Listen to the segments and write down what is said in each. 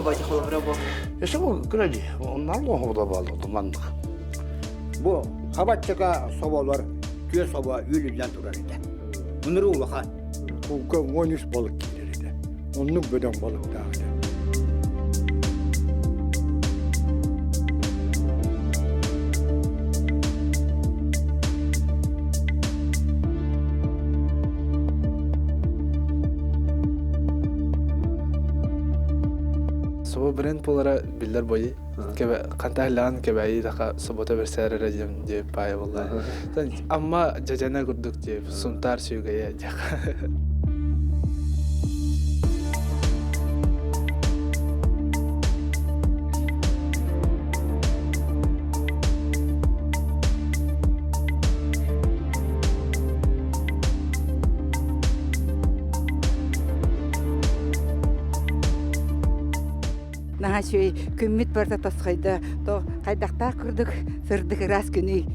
хобойди холобура бу. Эсе бу кыра дии. Оннар лоһобула бааллар маннык. Бу хабаччыка соболор күө собо үөлүллэн турар этэ. Мунуру улахан. Кулга 13 балык киирэр этэ. Оннук бөдөҥ балыктаах этэ. Собо бренд буолара биллэр бойи. Хантаһылаан кэбээйи таха собото берсээр эрэ диэн диэп паайа буолла. Амма дьадьана курдук диэп сунтаар сүөгэйэ диэх. Наһаа үчүгэй күммүт барыта тосхойдо. То хайдахтаах курдук сырдык ыраас күнүй.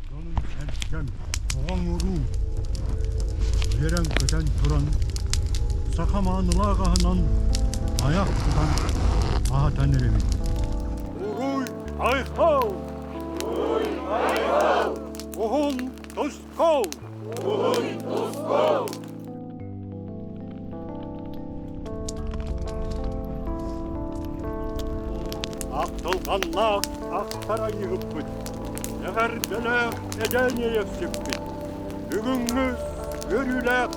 Дьонум-сэргэм, оҕом-уруум үөрэн-көтөн туран, саха маанылаах аһынан айах тутан аһатан эрэбит. Уруй айхал! Уруй айхал! Уһун тускул! Уһун тускул! Ахтылҕаннаах ахтар айыһыппыт, эҕэрдэлээх эдьээн эйэхсиппит, бүгүҥҥү үөрүүлээх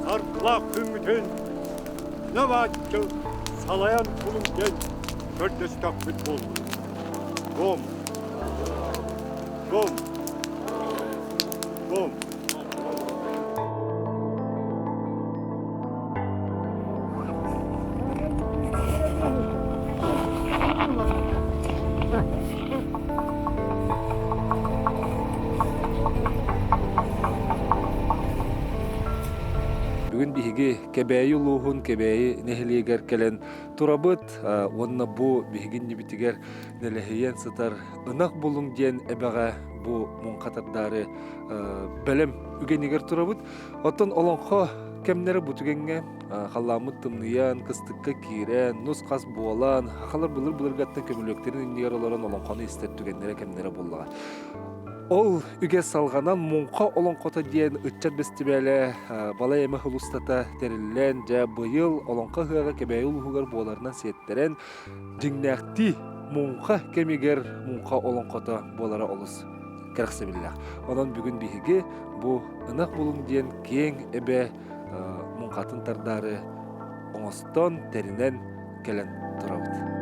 саргылаах күммүтүн набааччы салайан кулун диэн көрдөстөхпүт буоллун. Дом! Дом! Дом! Бүгүн биһиги Кэбээйи улууһун Кэбээйи нэһилиэгэр кэлэн турабыт уонна бу биһиги иннибитигэр нэлэһийэн сытар ынах булуҥ диэн эбэҕэ бу муҥха тардаары бэлэм үгэнигэр турабыт. Оттон олоҥхо кэмнэрэ бу түгэҥҥэ халлааммыт тымныйан, кыстыкка киирэн, нус-хас буолан, хахалар былыр-былыргаттан көмүлүөктэрин иннигэр олорон олоҥхону истэр түгэннэрэ кэмнэрэ буоллаҕа. Ол үгэс салҕанан Муҥха олоҥхото диэн ыччат бэстибээлэ балай эмэ сыл устата тэриллэн, дьэ быйыл Олоҥхо ыһыаҕа Кэбээйи улууһугар буоларынан сиэттэрэн, дьиҥнээхтии муҥха кэмигэр муҥха олоҥхото буолара олус кэрэхсэбиллээх. Онон бүгүн биһиги бу ынах булуҥ диэн киэҥ эбэ муҥхатын тардаары оҥостон, тэринэн кэлэн турабыт.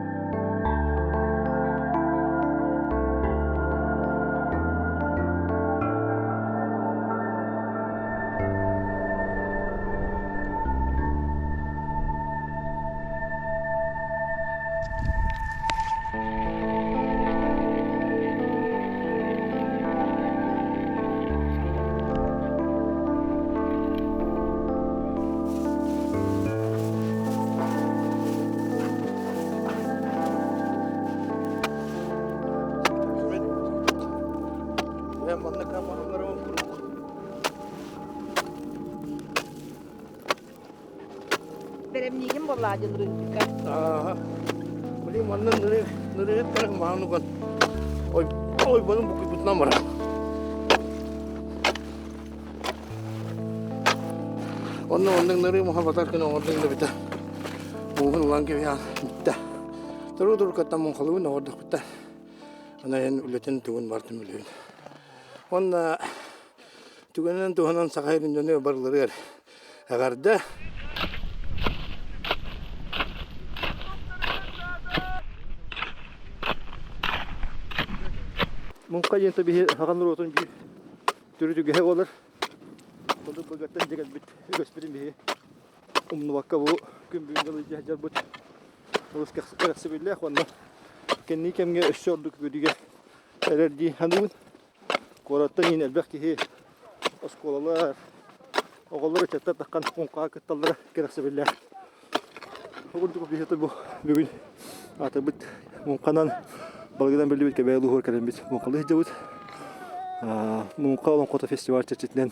Бэлэмниигин буоллаа дьон рынка. Ааха. Блин, манна нырыһыт баран мааны уган. Ой, ой, бұның букуйбутунан баран. Онно оннук нырыы муха батар күн оҥордуҥ да бүтэ. Мууһун ылан кэбиһэн бүттэ. Туру турукаттан муҥхалыыбын оҥордохпуттан. Ана эн үлэтин тугун бартым билэбин. Уонна түгэнинэн туһанан саха сирин дьоно барыларыгар эҕэрдэ. Муҥха диэн биһи хаҕан норуотун биир төрүт үгэһэ буолар. Былыр былыргаттан дьэ кэлбит үгэспитин биһи умнубакка бу күн бүгүн дылы дьарбыт олус кэрэхсэбиллээх уонна кэнники кэмҥэ өссө ордук үгүдүгэ эрэр дии саныыбын. Куораттан иһин элбэх киһи оскуолалар, оҕолор ыччаттар таххан муҥхаҕа кытталлара кэрэхсэбиллээх. Ол курдук биһиэхэ бу бүгүн аатырбыт муҥханан балыгынан биллибит Кэбээйи улууһугар кэлэммит муҥхалыы сылдьабыт. Муҥха олоҥхото фестиваль чэрчитинэн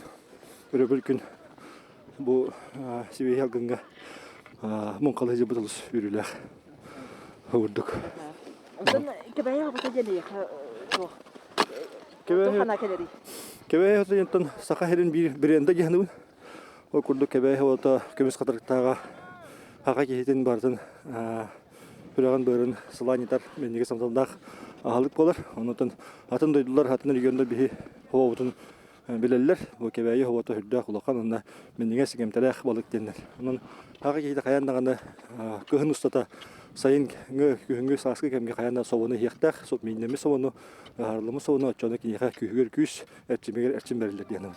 өрөбүл күн бу сибиэһэй алгыҥҥа муҥхалыы сылдьыбыт олус үөрүүлээх курдук. Онтон Кэбээйи оҕото диэн эйиэхэ туох туох кэлэрий? Кэбээйи оҕото диэнтэн Саха сирин биир брендэ диэхнибин. Ол курдук Кэбээйи оҕото көмүс хатырыктааҕа саха киһитин барытын сүрэҕин-быарын сылаанньытар минньигэс амтаннаах аһылык буолар. Онтон атын дойдулар, атын регионнар биһи оҕобутун билэллэр. Бу Кэбээйи оҕото сүрдээх улахан уонна минньигэс игэмтэлээх балык диэннэр. Онон саха киһитэ хайаан даҕаны кыһын устата сайыҥҥы, күһүҥҥү, сааскы кэмҥэ хайаан да собону иһиэхтээх. Мииннэммит собону, ыһаарыламмыт собону оччоҕуна киниэхэ күүһүгэр күүс, эрчимигэр эрчим бэриллэр диэн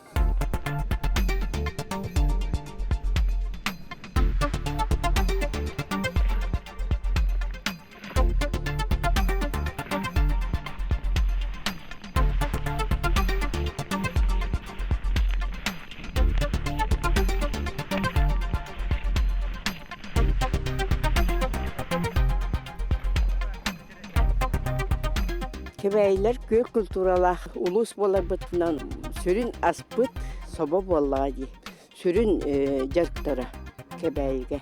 Кэбээйилэр күөх культуралаах улуус буоларбытынан сүрүн аспыт собо буоллаҕа дии. Сүрүн дьарыктара Кэбээйигэ.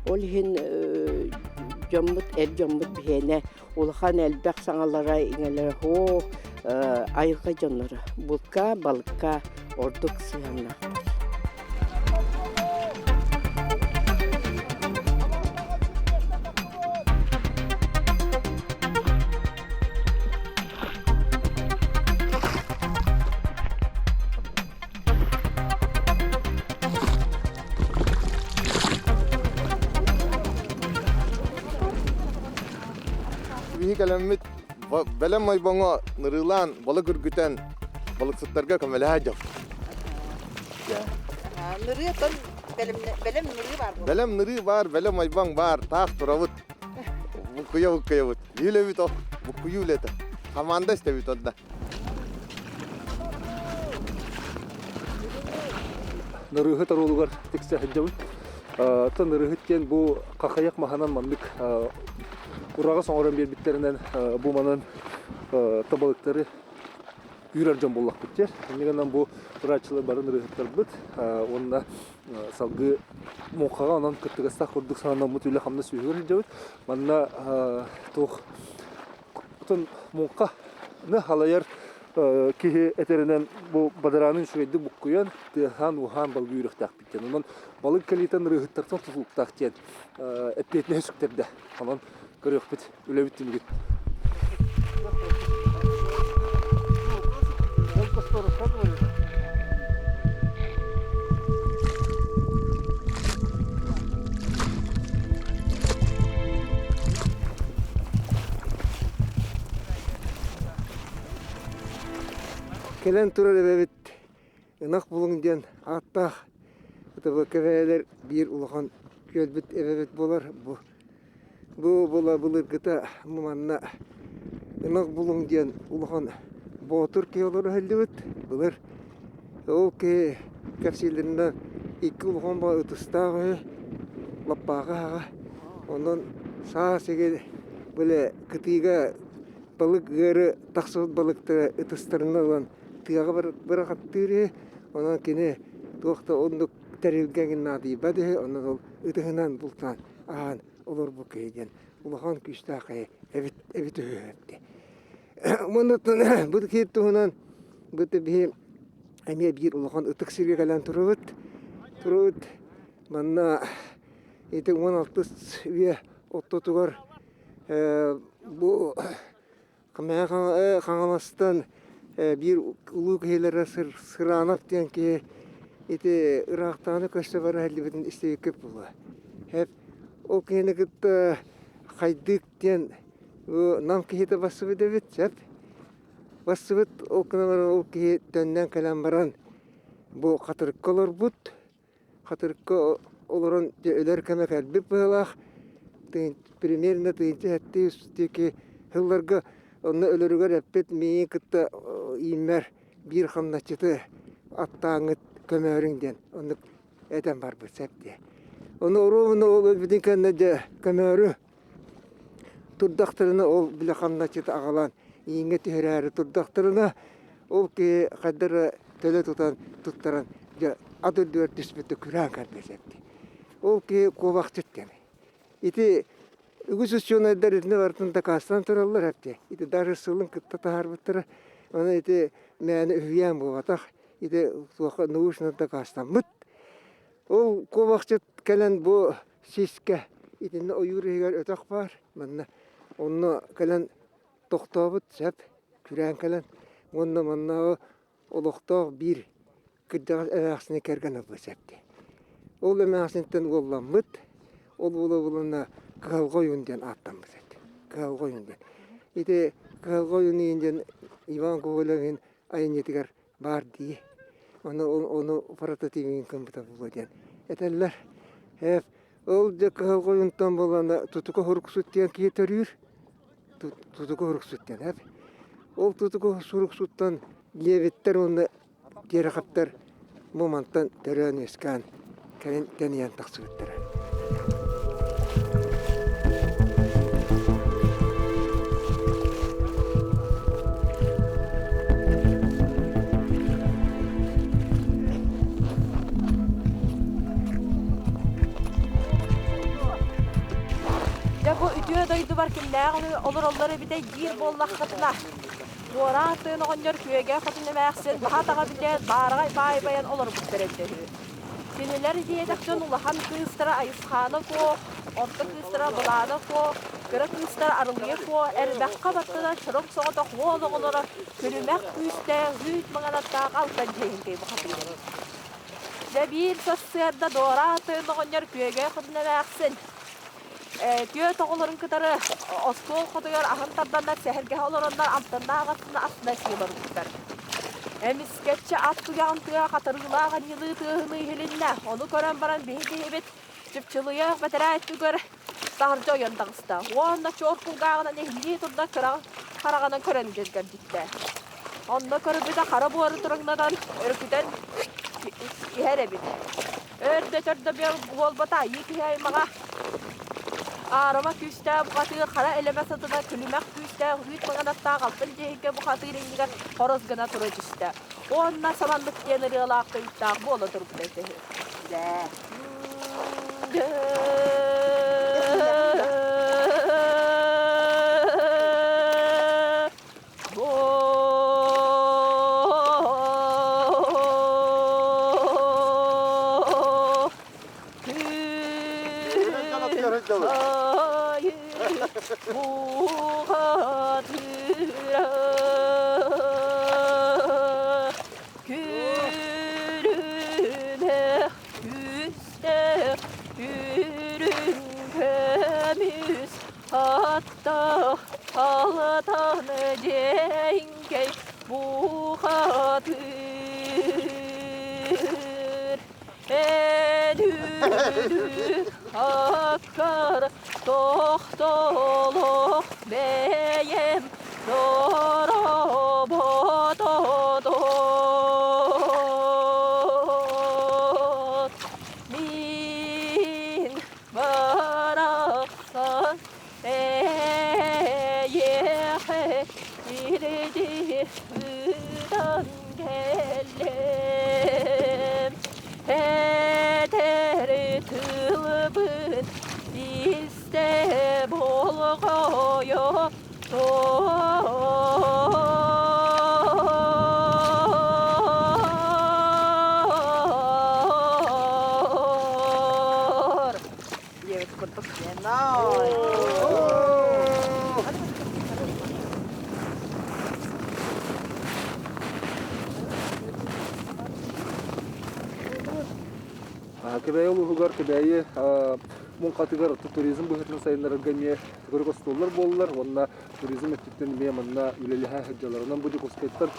Ол иһин дьоммут, эр дьоммут биһиэнэ улахан элбэх саҥалара, иҥэлэрэ суох айылҕа дьонноро. Булка, балыкка ордук сыһыаннаахтар. Биһи кэлэммит бэлэм ойбоҥо нырыылаан балык үргүтэн балыксыттарга көмөлөһө дьон. Нырыы тон бэлэм нырыы баар буолар. Бэлэм нырыы баар, бэлэм ойбоҥ баар, таах турабыт. Буккуйа буккуйабыт. Үлэбит о, буккуйуу үлэтэ. Хамаанда истэбит онно. Нырыыһыт оруолугар тиксэ сылдьабыт. Оттон нырыыһыт диэн бу хахайах маһынан маннык ураҕас оҥорон биэрбиттэринэн бу манан табалыктары үүрэр дьон буоллахпыт диэр. Инньэ гынан бу турааччылар бары нырыыһыттарбыт уонна салгыы муҥхаҕа онон кыттыгастаах курдук сананаммыт үлэ-хамнас үөһүгэр сылдьабыт. Манна туох Оттон муҥханы халайар киһи этэринэн бу бадараанын үчүгэйдик буккуйан, тыаһаан-ууһаан балыгы үүрүөхтээхпит диэн. Онон балык кэлиитин ырыаһыттартан тутулуктаах диэн эппиэтинэһи сүктэрдэ. Онон көрүөхпүт үлэбит түмүгүн. Кэлэн турар эбэбит ынах булуҥ диэн ааттаах ТВК-лэр биир улахан күөлбүт эбэбит буолар. Бу бу була былыргыта манна ынах булуҥ диэн улахан боотур киһи олоро иһиллибит. Былыр ол киһи кэпсииллэринэн икки улахан ытыстаах үһү, лаппаахы аһаҕа. Онон саас игин били кытыыга балык ыары тахсыбыт балыктары ытыстарынан ылан тыаҕа бырахаттыыр үһү. Онон кини туох да оннук тэрилгэ эҥин наадыйбат үһү. Онон ол ытыһынан бултаан аһаан олорбут киһи диэн улахан күүстээх киһи эбит эбит үһү эбит. Уонна бу киһи туһунан бу биһи эмиэ биир улахан ытык сиргэ кэлэн турабыт. Турабыт манна ити 16 үйэ ортотугар бу Хаҥаластан биир улуу киһилэрэ Сыранов диэн киһи ити ыраахтааҕыны көрсө бара иһиллибитин истибиккит буолуо. Ол киһини кытта Хайдык диэн Нам киһитэ барсыбыт эбит, сөп. Барсыбыт, ол гынан баран ол киһи төннөн кэлэн баран бу хатырыкка олорбут. Хатырыкка олорон дьэ өлөр кэмэ кэлбит быһыылаах. Примерно тыһыынча сэттэ сүүс диэки сылларга онно өлөрүгэр эппит миигин кытта ииммэр биир хамначчыты аттааҥҥыт көмөөрүҥ диэн оннук этэн барбыт сөп диye. Ону оруобуна ол өлбүтүн кэннэ дьэ көмөөрү турдахтарына ол били хамначчыты аҕалан ииҥҥэ түһэрээри турдахтарына ол киһи хайдах эрэ төлө тутан туттаран дьэ ат үрдүгэр түспүтэ күрээн кэлбит эбит. Ол киһи куобахчыт диэн. Ити үгүс учуонайдар итини барытын дакаастаан тураллар эбит. Ити даже сылын кытта таһаарбыттара. Аны ити мээнэ үһүйээн буолбатах. Ити туохха научно дакаастаммыт. Ол куобахчыт кэлэн бу сискэ итиннэ ойуур иһигэр өтөх баар. Манна онно кэлэн тохтообут сөп күрээн кэлэн уонна маннааҕы олохтоох биир кырдьаҕас эмээхсини кэргэн ылбыт сөп дии. Ол эмээхсинтэн уолламмыт, ол уола буланна Кыһалҕа ойуун диэн ааттаммыт эбит. Кыһалҕа ойуун диэн. Ити Кыһалҕа ойуун иһин диэн Иван Гоголев айымньытыгар баар дии. Ону, ону прототипин гыммыта буолуо диэн этэллэр. Ол дьэ Кыһалҕа ойуунтан буоллаҕына Тутука Суруксут диэн киһи төрүүр. Тутука Суруксут диэн эп. Ол Тутука Суруксуттан Левиттэр уонна Тереховтар бу мантан төрөөн-үөскээн кэлин тэнийэн тахсыбыттара. Дьэ бу үтүө дойдубар кимнээх олороллор эбитэй диир буоллаххытына, Туораах тыын оҕонньор күөгэ хотун эмээхсин баһа-атаҕа бүтээт баараҕай баай байан олорбуттар эбитэ үһү. Кинилэр диэтэх дьон улахан кыыстара Айысхаана Куо, орто кыыстара Былаана Куо, кыра кыыстара Арылыйа Куо элбэххэ баттанан чороҥ соҕотох уол оҕолоро күлүмэх күүстээх үүт маҥанаттаах алтан дьиэһиҥкэй бухатыыр. Дьэ биир сарсыарда Дуораах тыын оҕонньор күөгэ хотун эмээхсин Түөрт оҕолорун кытары остуол хотугар аһын тарданнар сэһэргэһэ олороннор амтаннаах астына астына сии олорбуттар. Эмискэччи ат туйаҕын тыа хатырыылаах анньылыы тыаһыныы иһилиннэ. Ону көрөн баран биһи киһибит чыпчылыйыах бэтэрээ өттүгэр таһырдьа ойон таҕыста. Уонна чуор кулгааҕынан иһиллии турда кыра хараҕынан көрөн дьэргэдьиттэ. Онно көрбүтэ хара буору тураҥнатан өрүкүтэн иһэр эбит. Өр да өтөр да буолбата айыы киһи аймаҕа аарыма күүстээх бухатыыр хара элэмэ сытына күлүмэх күүстээх үүт маҥанаттаах алтан дьиэһиккэ бухатыыр иннигэр хорос гына тура түстэ. Уонна саманнык диэн ырыалаах тойуктаах буола турбута этэ үһү. Көмүс Аттах алтан дьэҥкэй бухатыыр Эдүрү аккар тохтолох бэйэм доробототот Мин барахсан эйиэхэ илдьи ыытан кэллим этэр тылбын истэ болҕойо тор диэбит курдук Кэбээйи улууһугар Кэбээйи муҥхатыгар туризм быһыытынан сайыннарарга эмиэ төгүрүк остуоллар буоллулар уонна туризм өттүттэн эмиэ манна үлэлэһэ сылдьаллар. Бу Дьокуускайтан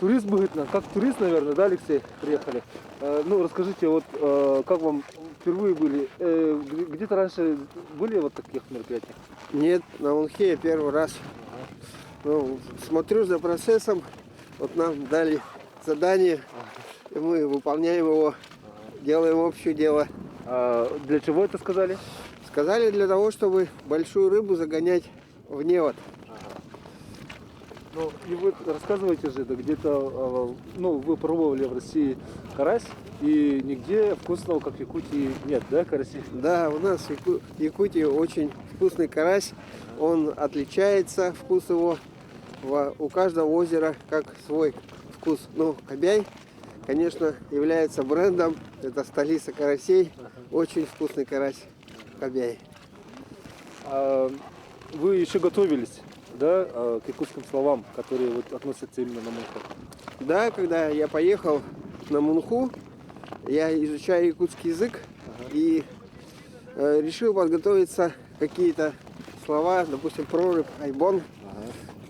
турист быһыытынан, как турист, наверное, да, Алексей, приехали? Ну, расскажите, вот как вам впервые были, где-то раньше были вот таких мероприятиях? Нет, на Унхе первый раз. Ну, смотрю за процессом, вот нам дали задание, и мы выполняем его, делаем общее дело. А для чего это сказали? Сказали для того, чтобы большую рыбу загонять в невод. Ну, и вы рассказываете же, да где-то, ну, вы пробовали в России карась, и нигде вкусного, как в Якутии, нет, да, караси? Да, у нас в Якутии очень вкусный карась. Он отличается, вкус его. У каждого озера как свой вкус. Ну, Кобяй, конечно, является брендом. Это столица карасей. Очень вкусный карась Кобяй. А вы еще готовились, да, к якутским словам, которые вот относятся именно на Мунху? Да, когда я поехал на Мунху, я изучаю якутский язык и решил подготовиться какие-то слова, допустим, прорубь, айбон,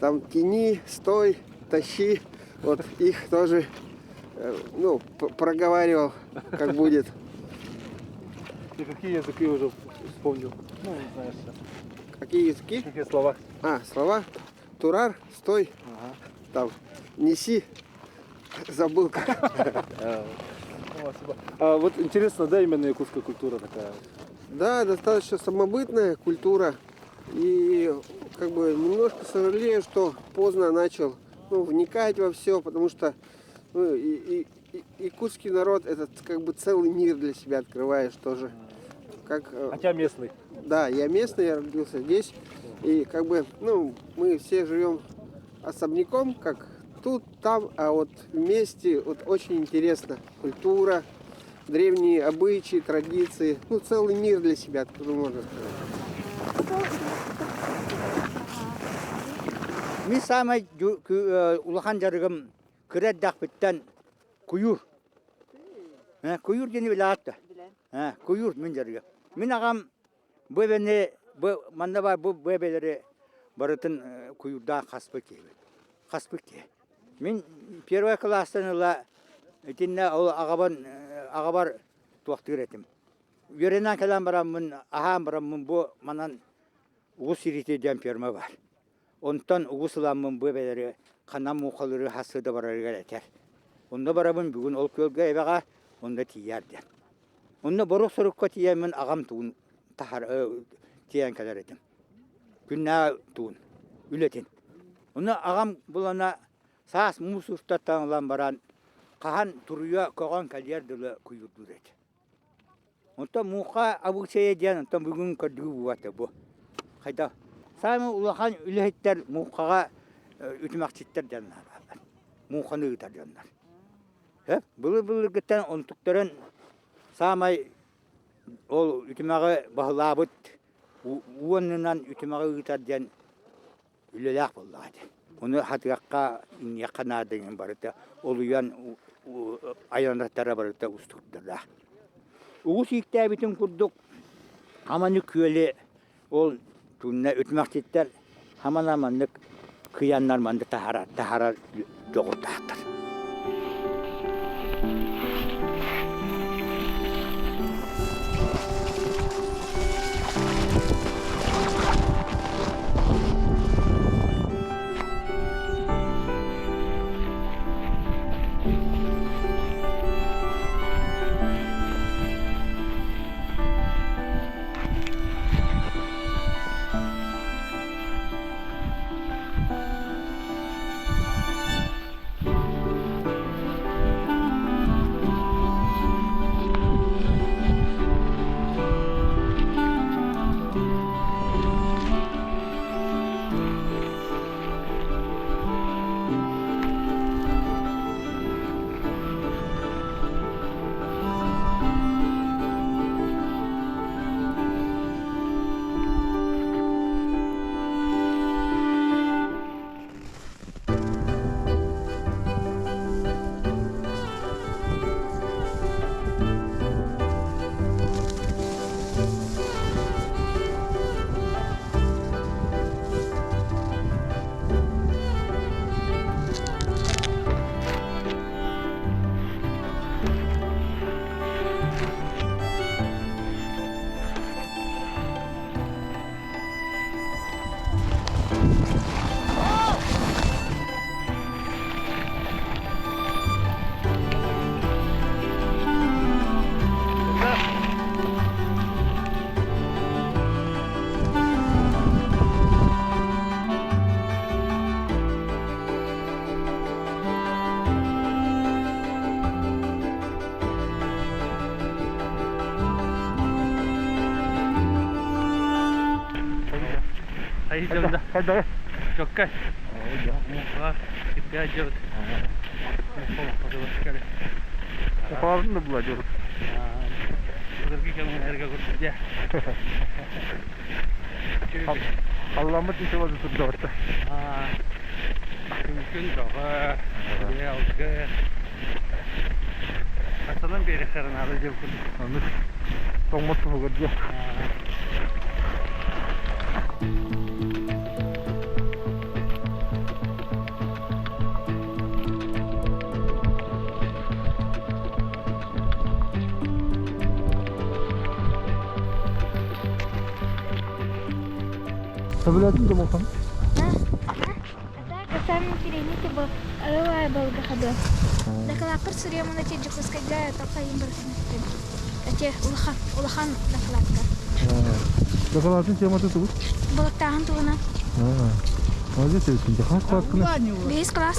там тяни, стой, тащи, вот их тоже ну, проговаривал, как будет. Ты какие языки уже вспомнил? Ну, знаешь. Какие языки? Какие слова? А, слова. Турар, стой, там, неси, забыл как. А вот интересно, да, именно якутская культура такая? Да, достаточно самобытная культура. И как бы немножко сожалею, что поздно начал, ну, вникать во все, потому что, ну, и якутский народ этот как бы целый мир для себя открываешь тоже. Как, Хотя местный. Да, я местный, я родился здесь. И как бы, ну, мы все живем особняком, как тут, там, а вот вместе вот очень интересно. Культура, древние обычаи, традиции. Ну, целый мир для себя, откуда можно сказать. Мин саамай улахан дьарыгым кыра эрдэхпиттэн куйуур. Куйуур диэни билэҕит да? Куйуур мин дьарыгым. Мин аҕам бу эбэни бу манна баар бу эбэлэри барытын куйуурдаан хаспыт киһибит. Хаспыт киһи. Мин первый кылаастан ыла итиннэ ол аҕабын аҕабар туохтуур этим. Үөрэнэн кэлэн бараммын, аһаан бараммын бу манан Уус Ирити диэн ферма бар. Онтон угус ыламмын бу эбэлэри ханан муухалыры хассыда барарыгар этэр. Онно барабын бүгүн ол күөлгэ эбэҕэ онно тиийээр диэн. Онно борук сорукка тиийэммин аҕам туун таһар тиийэн кэлэр этим. Күннээ туун үлэтин. Онно аҕам булана саас муус устаттан ылан баран хаһан туруйа көҕөн кэлиэр дылы куйуурдуур этэ. Онтон муҥха абыычайа диэн онтон бүгүн көрдүү буолбата бу. Хайдах саамай улахан үлэһиттэр муҥхаҕа үтүмэхчиттэр дьоннор бааллар. Муҥханы ыытар дьоннор. Былыр-былыргыттан онтуктарын саамай ол үтүмэҕи баһылаабыт уонунан үтүмэҕи ыытар диэн үлэлээх буоллаҕа ити. Ону хатыахха, иҥниэххэ наада диэн барыта олуйан айаннаттара барыта устурдардаах. Угус ииктээбитин курдук хаманы күөлү ол тунна үтүмэхтиттэр хамана маннык кыйаннар маннык таһаарар таһаарар дьоҕурдаахтар. Тиийдим да. Чокка. Муха китте дьыбыт. Мухабын да була дьыбыт. Былыргы кэмнэргэ курдук дьэ. Халламмыт ичеводы турдабатта. Күн бөҕө, алгы. Хасанан биэрэхтэрин аада дьыл курдук. Аны тоҥмот туһугар дьэ. Сөбүлээтин да болхан? А так, самый интересный типа арылай балгахады. Докладтар суруйамына те Дьокуускайга тоқайын барысын Эте улахан улахан докладка. Докладын тематы тугу? Балыктааһын туһунан. Молодец, эбиккин. Хас класскына? Бэһис класс.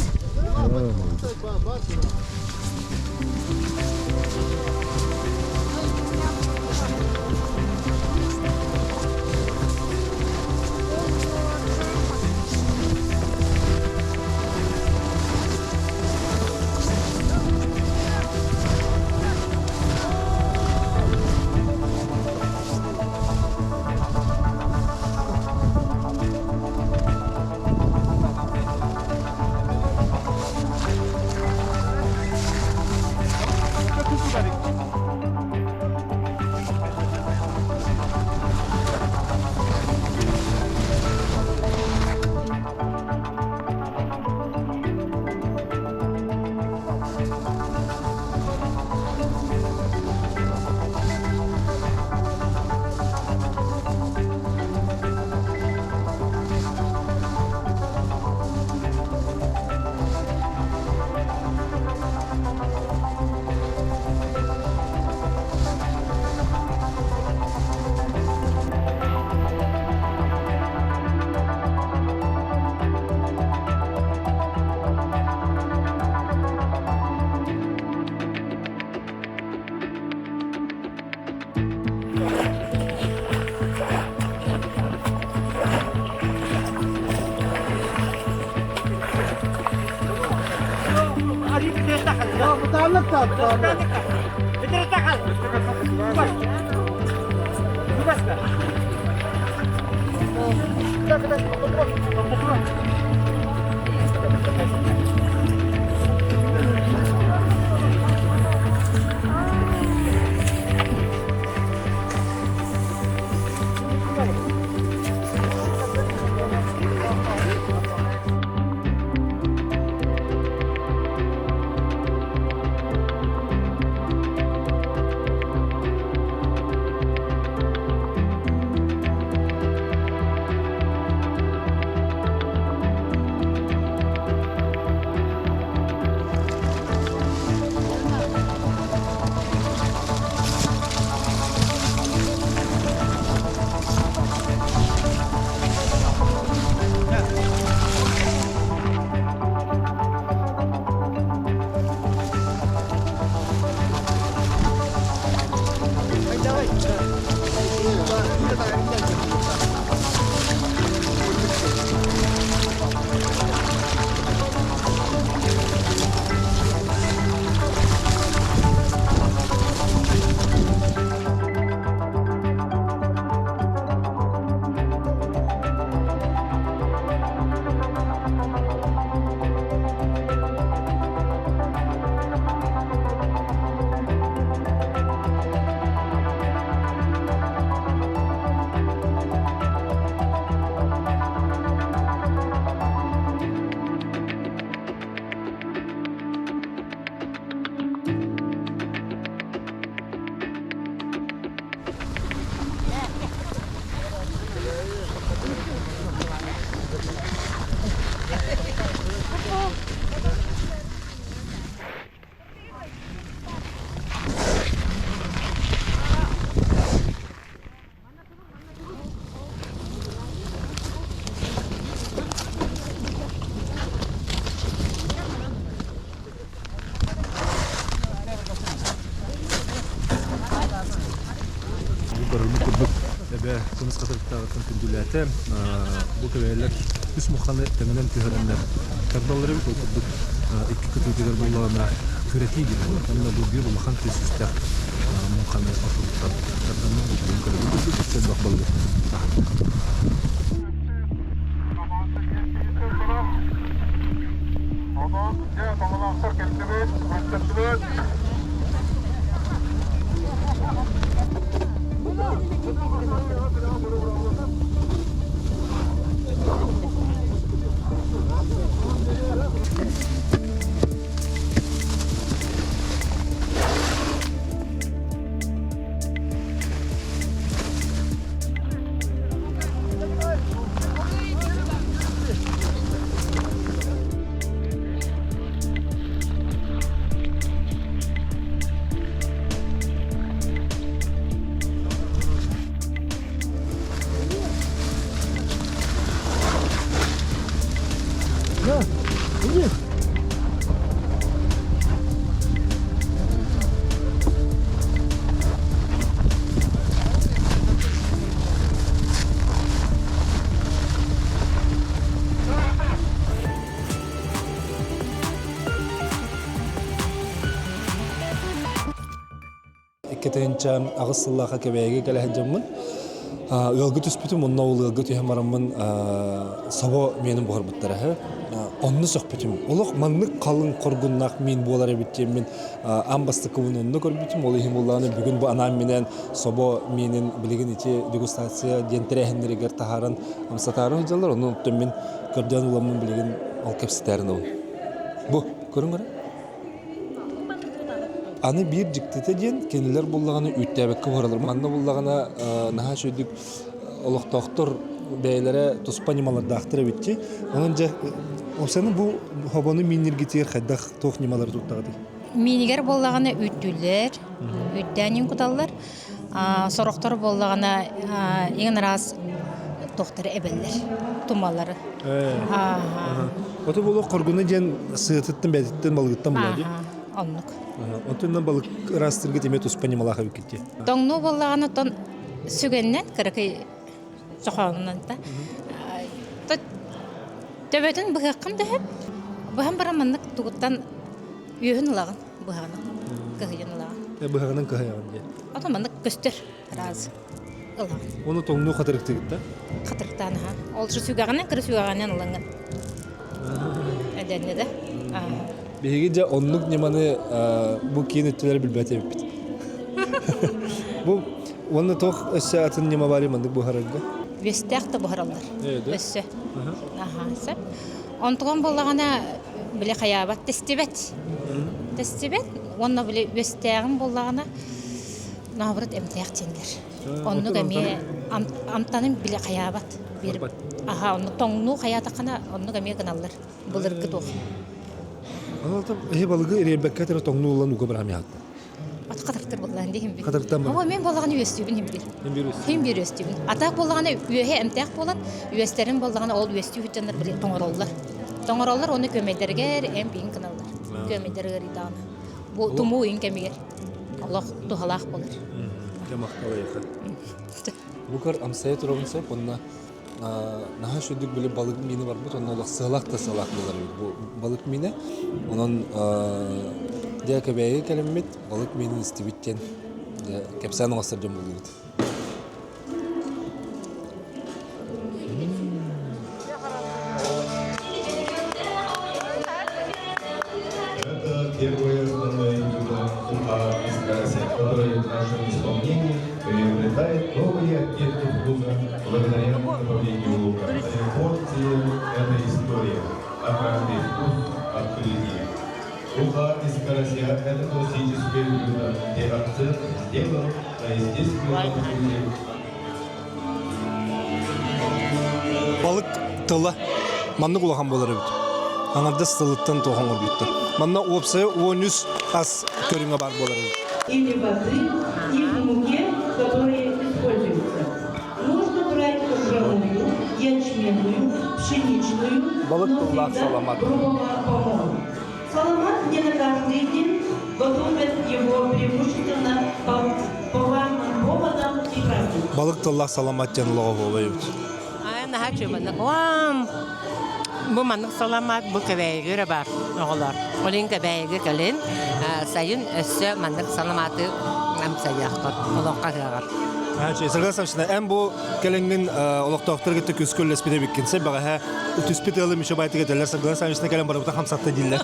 эбэ кымыс хатырыктааҕыттан күндүлээтэ. Бу кэбээйилэр үс муханы тэҥинэн түһэрэннэр тардаллар эбит. Ол курдук икки кытыытыгар буоллаҕына күрэтии диэн буолар. Онно бу биир улахан тыас-үстээх муҥханы ортотуттан тарданна бүгүн көрөбүт курдук элбэх балыгы 2008 сыллаахха Кэбээйигэ кэлэ сылдьаммын ыалга түспүтүм онно ол ыалга түһэн бараммын собо миэнин буһарбыттара үһү. Онно сөхпүтүм. Олох маннык халыҥ хоргуннаах миин буолар эбит диэммин аан бастакыбын онно көрбүтүм. Ол иһин буоллаҕына бүгүн бу анаан-минээн собо миинин билигин ити дегустация диэн тэрээһиннэригэр таһааран амсатаары сылдьаллар. Онон оттон мин көрдөөн ыламмын билигин ол кэпсэтээрин ылым. Бу көрүҥ эрэ. Аны биир дьиктитэ диэн, кинилэр буллаҕына үүттээбэккэ буһараллар. Манна буллаҕына наһаа үчүгэйдик олохтоохтор бэйэлэрэ туспа ньымалардаахтар эбит дии. Онон дьэ, Оксана бу хобону миинниргитигэр хайдах туох ньымалары туттаҕытый? Миинигэр буоллаҕына үүттүүллэр, үүттээн иҥ куталлар. Сорохтор буоллаҕына иҥин араас туохтары эбэллэр, тумалары. Ото буолуох хоргуна диэн сыатыттан бэйэтиттэн балыгыттан буолар дии. Оннук. Онтон балык ыраастыргыт эмиэ туспа ньымалаах эбиккит дии. Тоҥнуу буоллаҕына тон сүгэннэн кыракый чохоонунан та төбөтүн быһыаххын да сөп. Быһан баран маннык тугуттан үөһүн ылаҕын быһаҕынан кыһыйан ылаҕын. Быһаҕынан кыһыйаҕын дии. Ото маннык көстөр раз ылаҕын. Оны тоҥнуу хатырыктыгыт да? Хатырыктаан аха. Ол же сүгэҕинэн кыра сүгэҕинэн ылаҥын. Эдэнне да. Биһиги дьэ оннук ньыманы бу киин өттүлэр билбэт эбиппит. Бу уонна туох өссө атын ньыма баарый маннык буһарарга? Үөстээх да буһараллар. Өссө. Аха, сөп. Онтуган буоллаҕына били хайаабат тестибэт. Тестибэт уонна били үөстээҕим буоллаҕына наоборот эмтээх диэннэр. Оннук эмиэ амтанын били хайаабат. Аха, оннук тоҥнуу хайаатаххына оннук эмиэ гыналлар. Былыргы туох. Аны эһи балыгы ириэрбэккэ эрэ тоҥнуу ылан уга барам яатта. Ат хатырыктар буоллаҕын дии хим Хатырыктан Оо, мен буоллаҕына үөстүүбүн хим бир. Хим бир үөстүүбүн. Атаак буоллаҕына үөһэ эмтээх буолан, үөстэрин буоллаҕына ол үөстүү сылдьаннар били тоҥороллор. Тоҥороллор уонна күөмэйдэригэр эм биин гыналлар. Күөмэйдэр ыарыйдаҕына. Бу тумуу ыйын кэмигэр олох туһалаах буолар. Дьэ махтал эйиэхэ. Букар амсайа турабын сөп уонна наһаа үчүгдүк били балык миинэ барбыт онно олох сыалаах да сыалаах буолар эбит бу балык миинэ онон дьэ Кэбээйигэ кэлэммит балык миинин истибит диэн дьэ кэпсээн оҥостор дьон буоллубут. Это первое основное блюдо уха из карася, которое в нашем исполнении приобретает новые оттенки вкуса благодаря добавлению лука. Порция – это история, а каждый вкус – открытие. Уха из карася – это классическое блюдо, где акцент сделан на естественном вкусе. Балык тыла маннык улахан буолар эбит. Аҥардас тылыттан туох оҥорбуттар. Манна уопсайа 13 ас көрүҥэ баар буолар эбит. Или воды, и в муке, которые используются. Нужно брать ржаную, ячменную, пшеничную, Балык но тыллаах всегда саламат. грубого помола. Саламат не на каждый день, готовят его преимущественно по, по важным поводам и праздникам. Балык тыллаах саламаат диэн олоҕо буолуо эбит. Аа, наһаа үчүгэй маннык. Уам! Бу маннык саламаат бу Кэбээйигэ эрэ баар оҕолор. Ол иһин Кэбээйигэ кэлин сайын өссө маннык саламааты амсайыахпыт олоххо ыһыаҕар. Сергей Александрович, эн бу кэлиҥҥин олохтоохтор кытта күскө үллэспит эбиккин. Сэ бэҕэһээ түспүт ыалым еще байтыга этэллэр Саргылан Саввична кэлэн барыбыта хамсатта дииллэр.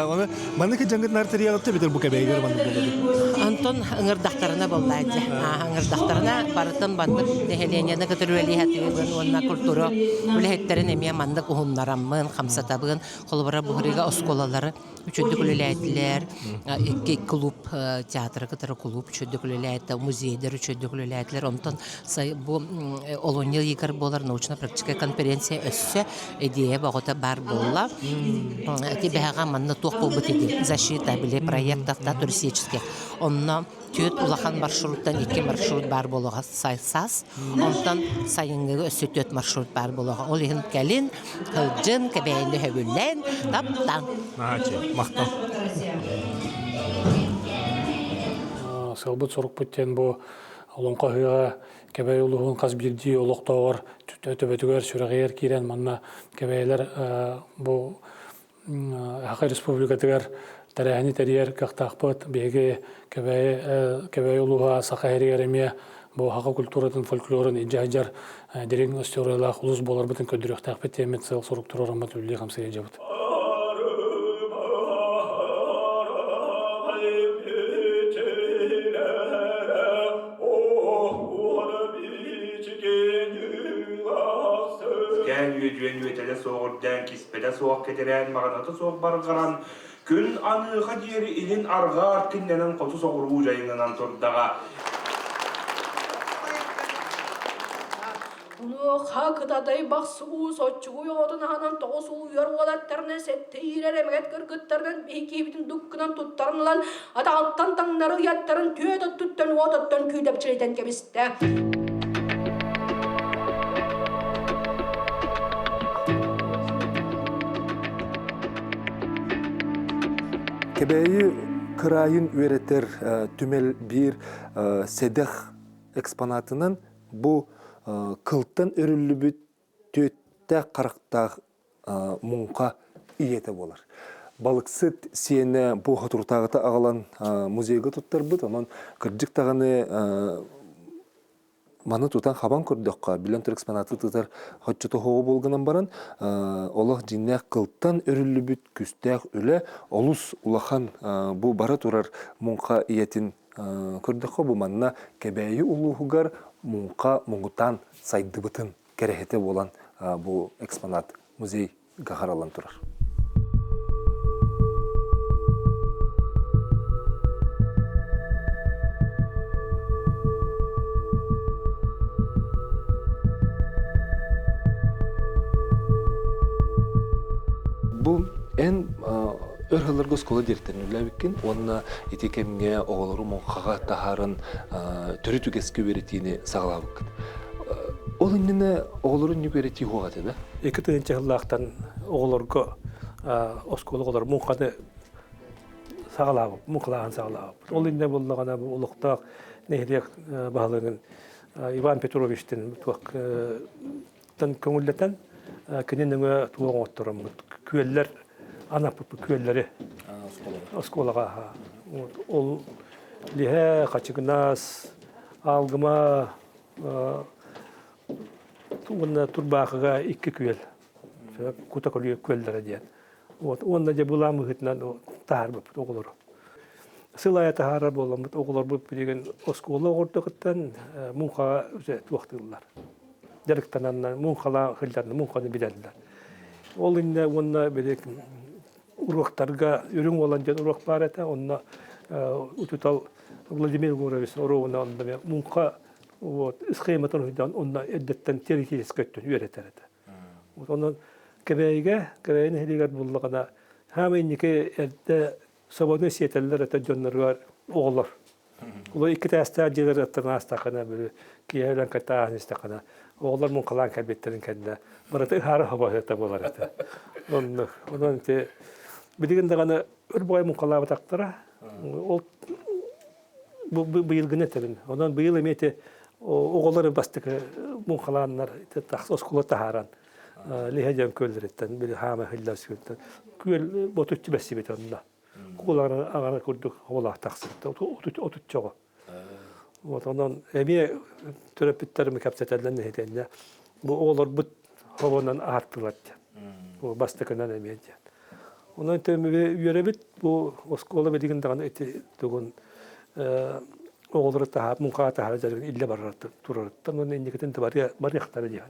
Оны маннык дьаҥгыт нартырыяҕытта битер бу кэбэйгер маннык буолады. Антон ыҥырдахтарына буоллаа дьэ. Ыҥырдахтарына барытын маннык нэһилиэнньэни кытары үлэлиһэтиибин уонна культура үлэһиттэрин эмиэ маннык уһуннараммын, хамсатабын. Холобура буһарыыга оскуолалары үчүгдүк үлэлээтилэр. Икки клуб театры кытары клуб үчүгдүк үлэлээтэ, музейдар үчүгдүк үлэлээтилэр. Онтон бу олунньу ыйыгар буолар научно-практическая конференция өссө идея бөҕөтө баар буолла. Ити бэһэҕэ манна туох буолбут иди защита били проектов да туристических. Онно түөрт улахан маршруттан икки маршрут баар буолуоҕа саас. Онтон сайыҥҥыга өссө түөрт маршрут баар буолуоҕа. Ол иһин кэлин, сылдьын, кэбээйини сөбүлээн, таптаан. Махтал. Сыалбыт сорукпут диэн бу Олоҥхо ыһыаҕа Кэбээйи улууһун хас биирдии олохтооҕор төбөтүгэр, сүрэҕигэр киирэн манна кэбээйилэр бу Саха Республикатыгар тэрээһини тэрийэр кыахтаахпыт. Биһиги Кэбээйи Кэбээйи улууһа Саха сиригэр эмиэ бу саха культуратын, фольклорун илдьэ сылдьар дириҥ историялаах улуус буоларбытын көрдөрүөхтээхпит диэммит сыал-сорук туруораммыт үлэлии-хамсыы сылдьабыт. Кээн үөдүйэн үөтэлэ суох үрдээн, киспэтэ суох кэтэрээн, маҕаната суох барҕаран, күн аныаха диэри илин арҕаа эркиннэнэн хоту соҕуруу дьайыҥнанан турдаҕа. Онуоха кытадай бахсы уус оччугуй оҕотун аһынан тоҕус ууйар уолаттарынан сэттэ иирэр эмэгэт кыргыттарынан биһи киһибитин дук гынан туттаран ылан атаҕыттан таҥнары ыйаттарын түөт өттүттэн уот оттон күүдэпчилитэн кэбистэ. Кэбээйи кыраайын үөрэтэр түмэл биир сэдэх экспонатынан Бу кылтан өрүллүбүт түөттээх харахтаах муҥха ийэтэ буолар. Балыксыт сиэнэ бу хотурутааҕыта аҕалан музейга туттарбыт. Онон кырдьык даҕаны маны тутан хабан көрдөххө, билэн турар экспонаты тутар хоччото хоҕу буолгынан баран, олох дьиҥнээх кылтан өрүллүбүт күстээх үлэ олус улахан бу бара турар муҥха ийэтин Көрдөххө, бу манна Кэбээйи улууһугар муҥха муҥутаан сайдыбытын кэрэһитэ буолан бу экспонат музейга хараллан турар. Бу эн өр сылларга оскуола дириэктэрин үлэлээбиккин уонна ити кэмҥэ оҕолору муҥхаҕа таһааран төрүт үгэскэ үөрэтиини саҕалаабыккыт. Ол иннинэ оҕолору инник үөрэтии суох этэ да? 2000 сыллаахтан оҕолорго оскуола оҕолор муҥханы саҕалаабыт, муҥхалааһын саҕалаабыт. Ол иннинэ буоллаҕына бу олохтоох нэһилиэк баһылыгын Иван Петровичтин туох көҥүллэтэн кини нөҥүө туох оҥоттороммут күөллэр анаппыт күөллэри оскуолаҕа ол лиһэ хачыгынас алгыма уонна турбаахыга икки күөл кута күөллэрэ диэн вот уонна дьэ былаан быһыытынан таһаарбыппыт оҕолору сыл аайы таһаарар буоламмыт оҕолорбут билигин оскуола оҕордоҕуттан муҥхаҕа туохтууллар дьарыктананнар муҥхалаан сылдьаннар муҥханы билэллэр. Ол иннэ уонна били уруоктарга үрүҥ уолан диэн уруок баар этэ. Онно учуутал Владимир Егорович оруобуна онно муҥха вот схематын уһуйдаан онно эрдэттэн теоретическай өттүн үөрэтэр этэ. Вот онон Кэбээйигэ, Кэбээйи нэһилиэгэр буллаҕына хаамай инники эрдэ собону сиэтэллэр этэ дьонноругар оҕолор. Улуу икки тээстээх дьиэлэр аттан аастаххына, били киэһэ өлөн кытта ааһан истэххинэ, оҕолор муҥхалаан кэлбиттэрин кэннэ барыта ыһаары хобоһуота буолар этэ. Оннук. Онон ити билигин даҕаны өр баҕайы муҥхалаабатахтара. Ол быйылгыны этэбин. Онон быйыл эмиэ ити Оҕолору бастакы муҥхалааннар оскуола таһааран лиһэ дьон күөллэриттэн били хаама иһиллэр сүөттэн күөл ботуччу бэссибит онно. Куулаҕын аҕара курдук оболоох тахсыбыт отуччоҕо. Вот онон эмиэ төрөппүттэрим кэпсэтэллэр нэһитэннэ бу оҕолорбут хобонон ааттылар диэн. Бу бастакынан эмиэ диэн. Онон үөрэбит бу оскуола билигин даҕаны ити тугун оҕолору таһаар муҥхаҕа таһаара дьарыгын иллэ барар турарыттан уонна инникитин да барыахтара диэн.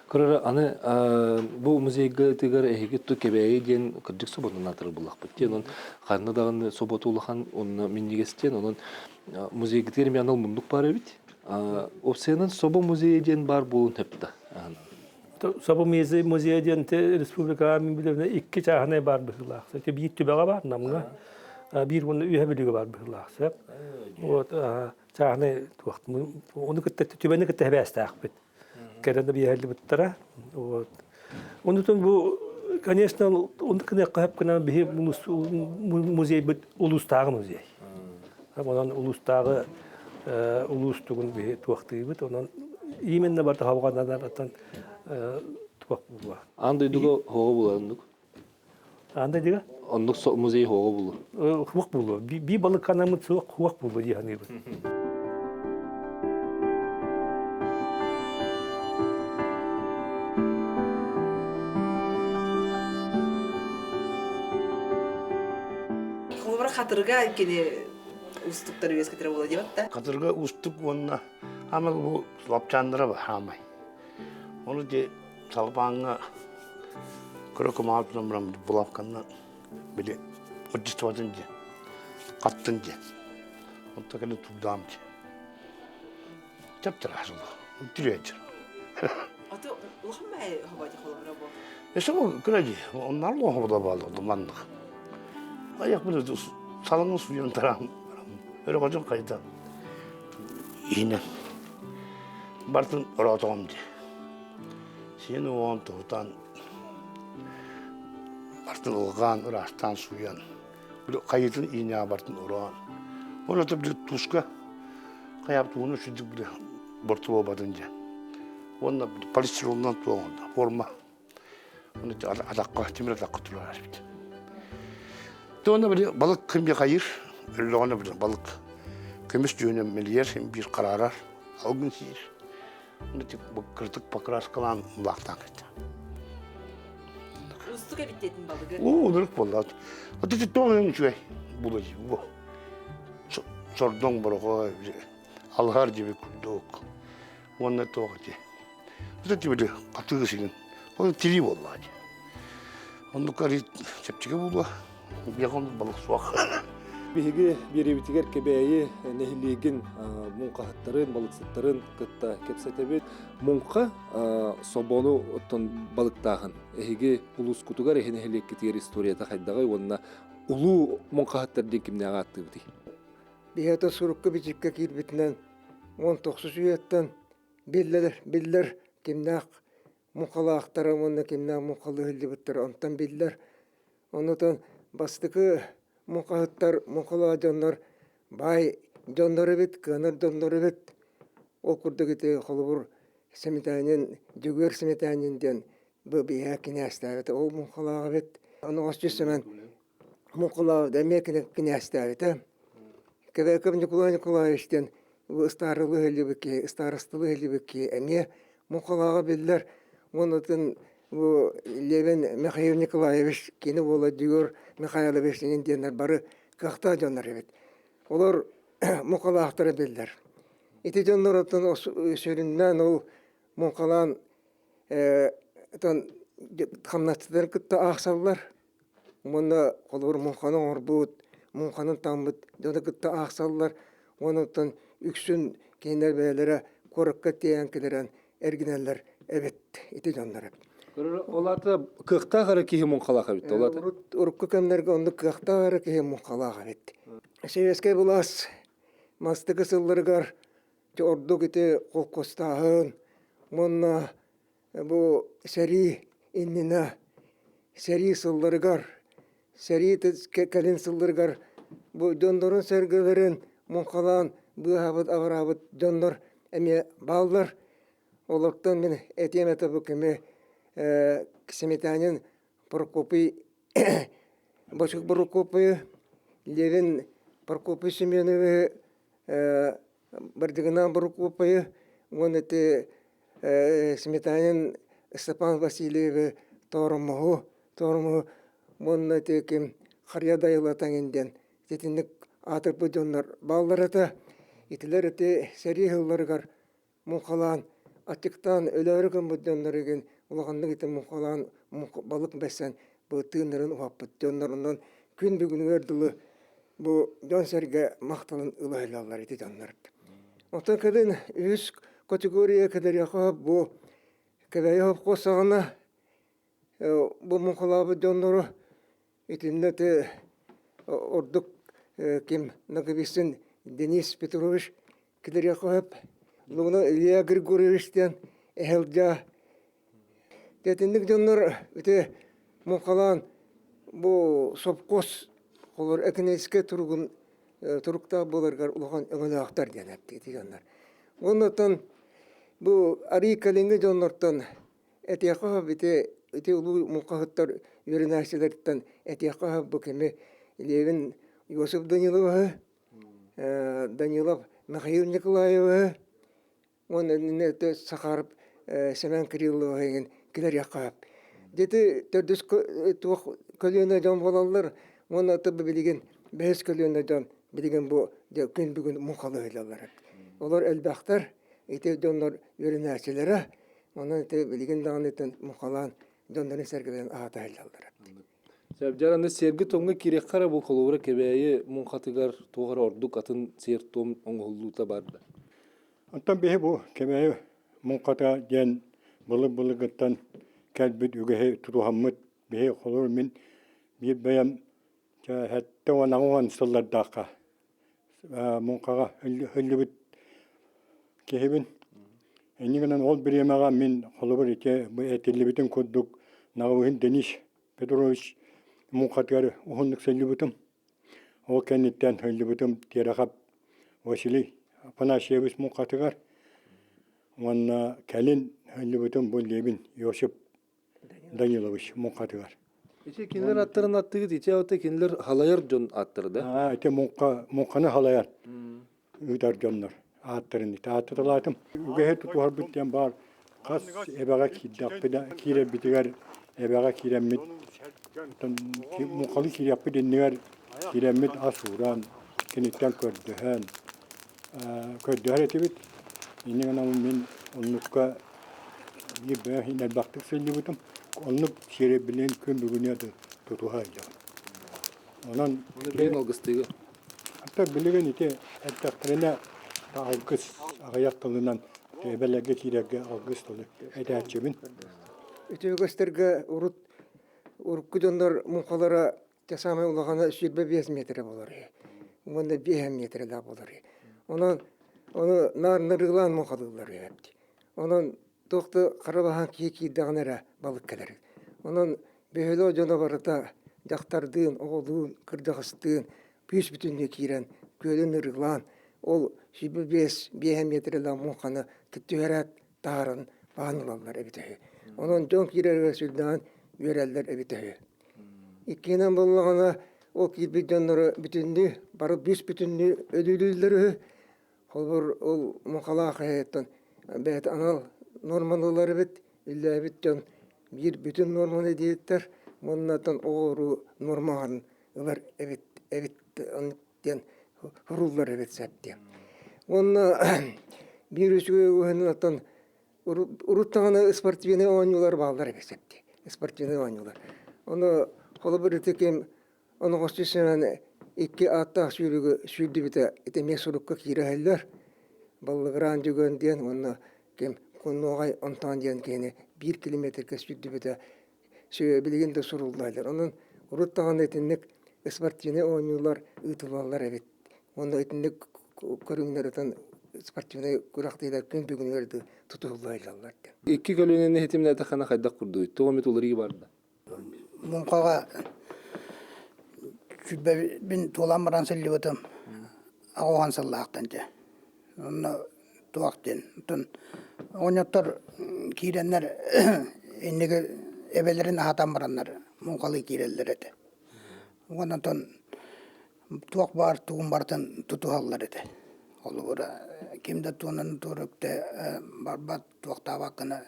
Көрөр аны бу музейга тыгар эһиги ту кэбээйи диэн кырдьык соботун атыры буллахпыт диэн онон ханна даҕаны соботу улахан онно минньигэс диэн онон музейгытыгар эмиэ анал муннук баар эбит. Опциянан собо музейа диэн баар буолун сөп да. Собо музейа диэн республикаҕа мин билэбинэ икки чааһынай баар быһыылаах. Биир түбэҕэ баар Намҥа, биир уонна Үөһэ Бүлүүгэ баар быһыылаах. Сөп. Вот чааһынай туох ону кытта түбэни кытта хэбээстээхпит. Кэлэн да биэһэллибиттэрэ. Вот. Онутун бу конечно оннук гыныахха сөп гынан биһи музейбыт улуустааҕы музей. Онон улуустааҕы улуустугун биһи туохтыыбыт. Онон именно барыта хабҕананар туох буолуо. Аан дойдуга хоҕо булар оннук. Аан дойдуга? Оннук музей хоҕо булу. Хуох булу. Би балыкканаммыт суох хуох булу дии саныыбын. Холобура хатырга кини устуктар үөскэтэрэ буола диэбэт да. Хатырга устук уонна амал бу лапчааннара бар хаамай. Ону де салбааҥҥа кыра кумаҕа тутан баран булавканнан били отчествотын дьэ хаттын дьэ. Онто кэлин турдаам дьэ. Чаптыраасыл. Түрүөчүр. Аты улахан бай хобати холобура бу. Эсэ бу кыра дии. Оннар лоһобуда бааллар маннык. Аяк били салаңын суйан тараан өрө кожон хайда иһинен бартын ороотоҕум дии. Сиэн уоҕун туһутан бартын ылгаан ыраастаан сууйан били хайытын иинэҕэ бартын ороон Ол это били туска хайаабыт ууну сүдүк били бортуобатын диэн. Уонна полистиролунан туоҥунна форма. Оны атаққа тимир атаққа турар эбит. Туонна били балык кимге хайыр, өллөҕүнэ били балык көмүс дьүөнэ мэлийэр, биир хараарар, алгын сиир. Оны тик кырдык покраскалаан улаахтаан кетті. Устук эбит диэтин балыгы. Уу, ынырык буолла. Вот ити тоң үчүгэй була дии. Сордоҥ борохой, алһар дьиби курдук. Уонна туох ити. Вот били хатыы сигин. Ол тирии буолла дии. Оннук арыт чэпчэки буолуо. Биэҕэ балык суох. Биһиги биэриибитигэр Кэбээйи нэһилиэгин муҥхаһыттарын, балыксыттарын кытта кэпсэтэбит. Муҥха собону оттон балыктааһын эһиги улуускутугар, эһи нэһилиэккитигэр историята хайдаҕый уонна улуу муҥхаһыттар диэн кимнээҕи ааттыыбытый? Биһиэтэ сурукка-бичиккэ киирбитинэн 19 үйэттэн биллэр, биллэр кимнээх муҥхалаахтара уонна кимнээх муҥхалыы сылдьыбыттара онтон биллэр. Онутун бастакы муҥхаһыттар, муҥхалаах дьоннор баай дьоннор эбит, кыанар дьоннор эбит. Ол курдук ити холобур Сметанин, Дьөгүөр Сметанин диэн бу биһиэхэ кинээстээбитэ. Ол муҥхалаах эбит. Ону Сэмэн муҥхалаабыт эмиэ кинээстээбитэ. Кэбээкэп Николай Николаевич диэн ыстаарылыы сылдьыбыт киһи, ыстаарысталыы сылдьыбыт киһи эмиэ муҥхалааҕа биллэр. Уонна бу Левин Михаил Николаевич кини уола Дьөгүөр Михайлович диэннэр бары кыахтаах дьоннор эбит. Олор муҥхалаахтара биллэр. Ити дьоннор оттон сүрүннээн ол муҥхалаан хамнастарын кытта аахсаллар. Уонна холобур муҥханы оҥорбут, муҥханы таҥмыт дьону кытта аахсаллар. Уонна оттон үксүн кинилэр бэйэлэрэ куоракка тиэйэн кэлэрэн эргинэллэр эбит ити дьоннор эбит. Ол аата кыахтаах эрэ киһи муҥхалаах эбит. Ол аата Урукку кэмнэргэ оннук кыахтаах эрэ киһи муҥхалаах эбит. Сэбиэскэй былаас мастыкы сылларыгар ордук ити холкуостааһын уонна бу сэрии иннинэ сэрии сылларыгар сэрии кэлин сылларыгар бу дьоннорун-сэргэлэрин муҥхалаан быыһаабыт абыраабыт дьоннор. эмиэ бааллар. Олортон мин этиэм этэ бу кими Сметанин Прокопий Бочук Прокопий, Левин Прокопий Семеновиһы, Бардыгынаан Прокопийы уонна ити Сметанин Степан Васильевы Тооромоһу, Тооромоһу уонна ити ким Харья Дайылатаҥын диэн итинник аатырбыт дьоннор бааллар этэ. Итилэр ити сэрии сылларыгар муҥхалаан, аччыктаан өлөөрү гыммыт дьоннор игин улаханнык ити муҥхалаан балык бэссэн бу тыыннарын уһаппыт дьоннор онон күн бүгүнүгэр дылы бу дьон-сэргэ махталын ыла сылдьаллар ити дьоннор. Оттон кэлин үһүс категория кэдэриэхэ бу Кэбээйи совхоз саҕана бу муҥхалаабыт дьоннору итиннэ ити ордук ким Ноговицын Денис Петрович Кириэхоһоп Луна Илья Григорьевич диэн эһэлдьээ итинник дьоннор ити муҥхалаан бу сопхуос холор экономическай туругун туруктаах буоларыгар улахан өҥөлөөхтөр диэн эпти ити дьоннор. Уонна бу арыы кэлиҥҥи дьоннортон этиэхэ ити ити улуу муҥхаһыттар үөрэнээччилэриттэн этиэхэ бу кими Левин Иосиф Даниловы Данилов Михаил Николаевы уонна Сахаров Семен Кирилловы иҥин килэриэххэ сөп. Дьити төрдүс туох көлүөнэ дьон буолаллар уонна билигин бэһис көлүөнэ дьон билигин бу күн бүгүн муҥхалыы сылдьаллар. Олор элбэхтэр, ити дьоннор үөрэнээччилэрэ, онон ити билигин даҕаны муҥхалаан дьоннорун сэргэлэрин аһата сылдьаллар. Дьэ аны сиэргэ-туомҥа киириэххэ эрэ бу холобура Кэбээйи муҥхатыгар туох эрэ ордук атын сиэр-туом оҥоһуллуута бар да? Оттон биһи бу Кэбээйи муҥхата диэн былыр-былыргыттан кэлбит үгэһи тутуһаммыт биһи холобур мин биир бэйэм 78 сыллардаахха муҥхаҕа өллүбүт киһибин. Инньэ гынан ол бириэмэҕэ мин холобур ити этиллибитин курдук Наҕылыһын Денис Петрович муҥхатыгар уһуннук сылдьыбытым. Ол кэнниттэн сылдьыбытым Терехов Василий Афанасьевич муҥхатыгар уонна кэлин сылдьыбытым бу Левин Иосиф Данилович муҥхатыгар. Ити кинилэр аттарын аттыгыт, ити аты кинилэр халайар дьон аттара да? Аа, ити муҥха, муҥханы халайар ыытар дьоннор ааттарын ити ааттаталаатым. Үгэһи тутуһарбыт диэн баар хас эбэҕэ киирдэхпинэ киирэрбитигэр эбэҕэ киирэммит муҥхалыы киириэхпит иннигэр киирэммит ас ууран киниттэн көрдөһөн көрдөһөр этибит. Инньэ гынан мин оннукка биир бэйэм элбэхтик сылдьыбытым. Оннук сиэрэйбинэн күн бүгүнү тутуһа сылдьабын. Онон Оны билигин алгыстыыгын? Ата билигин ити эттэхтэринэ алгыс аҕыйах тылынан эбэлэргэ киирэргэ алгыс тылы этээччибин. Үтүө үгэстэргэ урут урукку дьоннор муҥхалара Те саамай улахана 25 метрэ буолар үһү. Уонна 5 метрэлээх буолар үһү. Онон ону наар нырыылаан муҥхалыыллар үһү эбит. Онон туох да хара баһаан киһи киирдэҕинэ эрэ балык кэлэр. Онон бөһүөлэк дьоно барыта дьахтардыын, оҕолуун, кырдьаҕастыын күүс бүтүннүү киирэн күөлүн нырыылаан ол 25 5 метрэлээх муҥханы түһэрээт таһааран баһан ылаллар эбитэ үһү. Онон дьон киирэригэр сүрдээҕин үөрэллэр эбитэ үһү. Иккиһинэн буоллаҕына, ол киирбит дьоннору бүтүннүү, бары бүүс-бүтүннүү өлүүлүүллэр үһү. Холобур, ол муҥхалаах эһэттэн бэйэтэ анал нуорманы ылар эбит, үллээбит дьон биир бүтүн нуорманы диэбиттэр уонна оттон оҕо-уруу нуормаҕын ылар эбит эбит диэн суруллар эбит сөп диэн. Уонна биир үчүгэй уһунан оттон урут даҕаны спортивнай оонньуулар бааллар эбит сөп дии. Спортивнай оонньуулар. Ону холобур ити ким оноҕосчу сынан икки ааттаах сүүрүгү сүүрдүбүтэ ити эмиэ сурукка киирэ Баллыгыраан Дьөгүөн диэн уонна ким Куннуоҕай Онтоон диэн киһини биир километрга сүүрдүбүтэ билигин да суруллаллар. Онон урут даҕаны итинник спортивнай оонньуулар ыытыллаллар эбит. Уонна итинник көрүҥнэр ытан спортивнай күрэхтэһиилэр күн бүгүнүгэр да тутуһулла сылдьаллар диэн. Икки көлүөнэни ситимнээтэххинэ хайдах курдугуй? Туох эмит уларыйыы бар да? Муҥхаҕа сүүрбэбин туолан баран сылдьыбытым. Аҕа уон сыллаахтан дьэ. Онно Туох диэн. Оттон оҕонньоттор киирэннэр инники эбэлэрин аһатан бараннар муҥхалыы киирэллэр этэ. Уонна оттон туох баар тугун барытын тутуһаллар этэ. Холобура, ким да туонан туора үктэ барбат, туохтаабаккына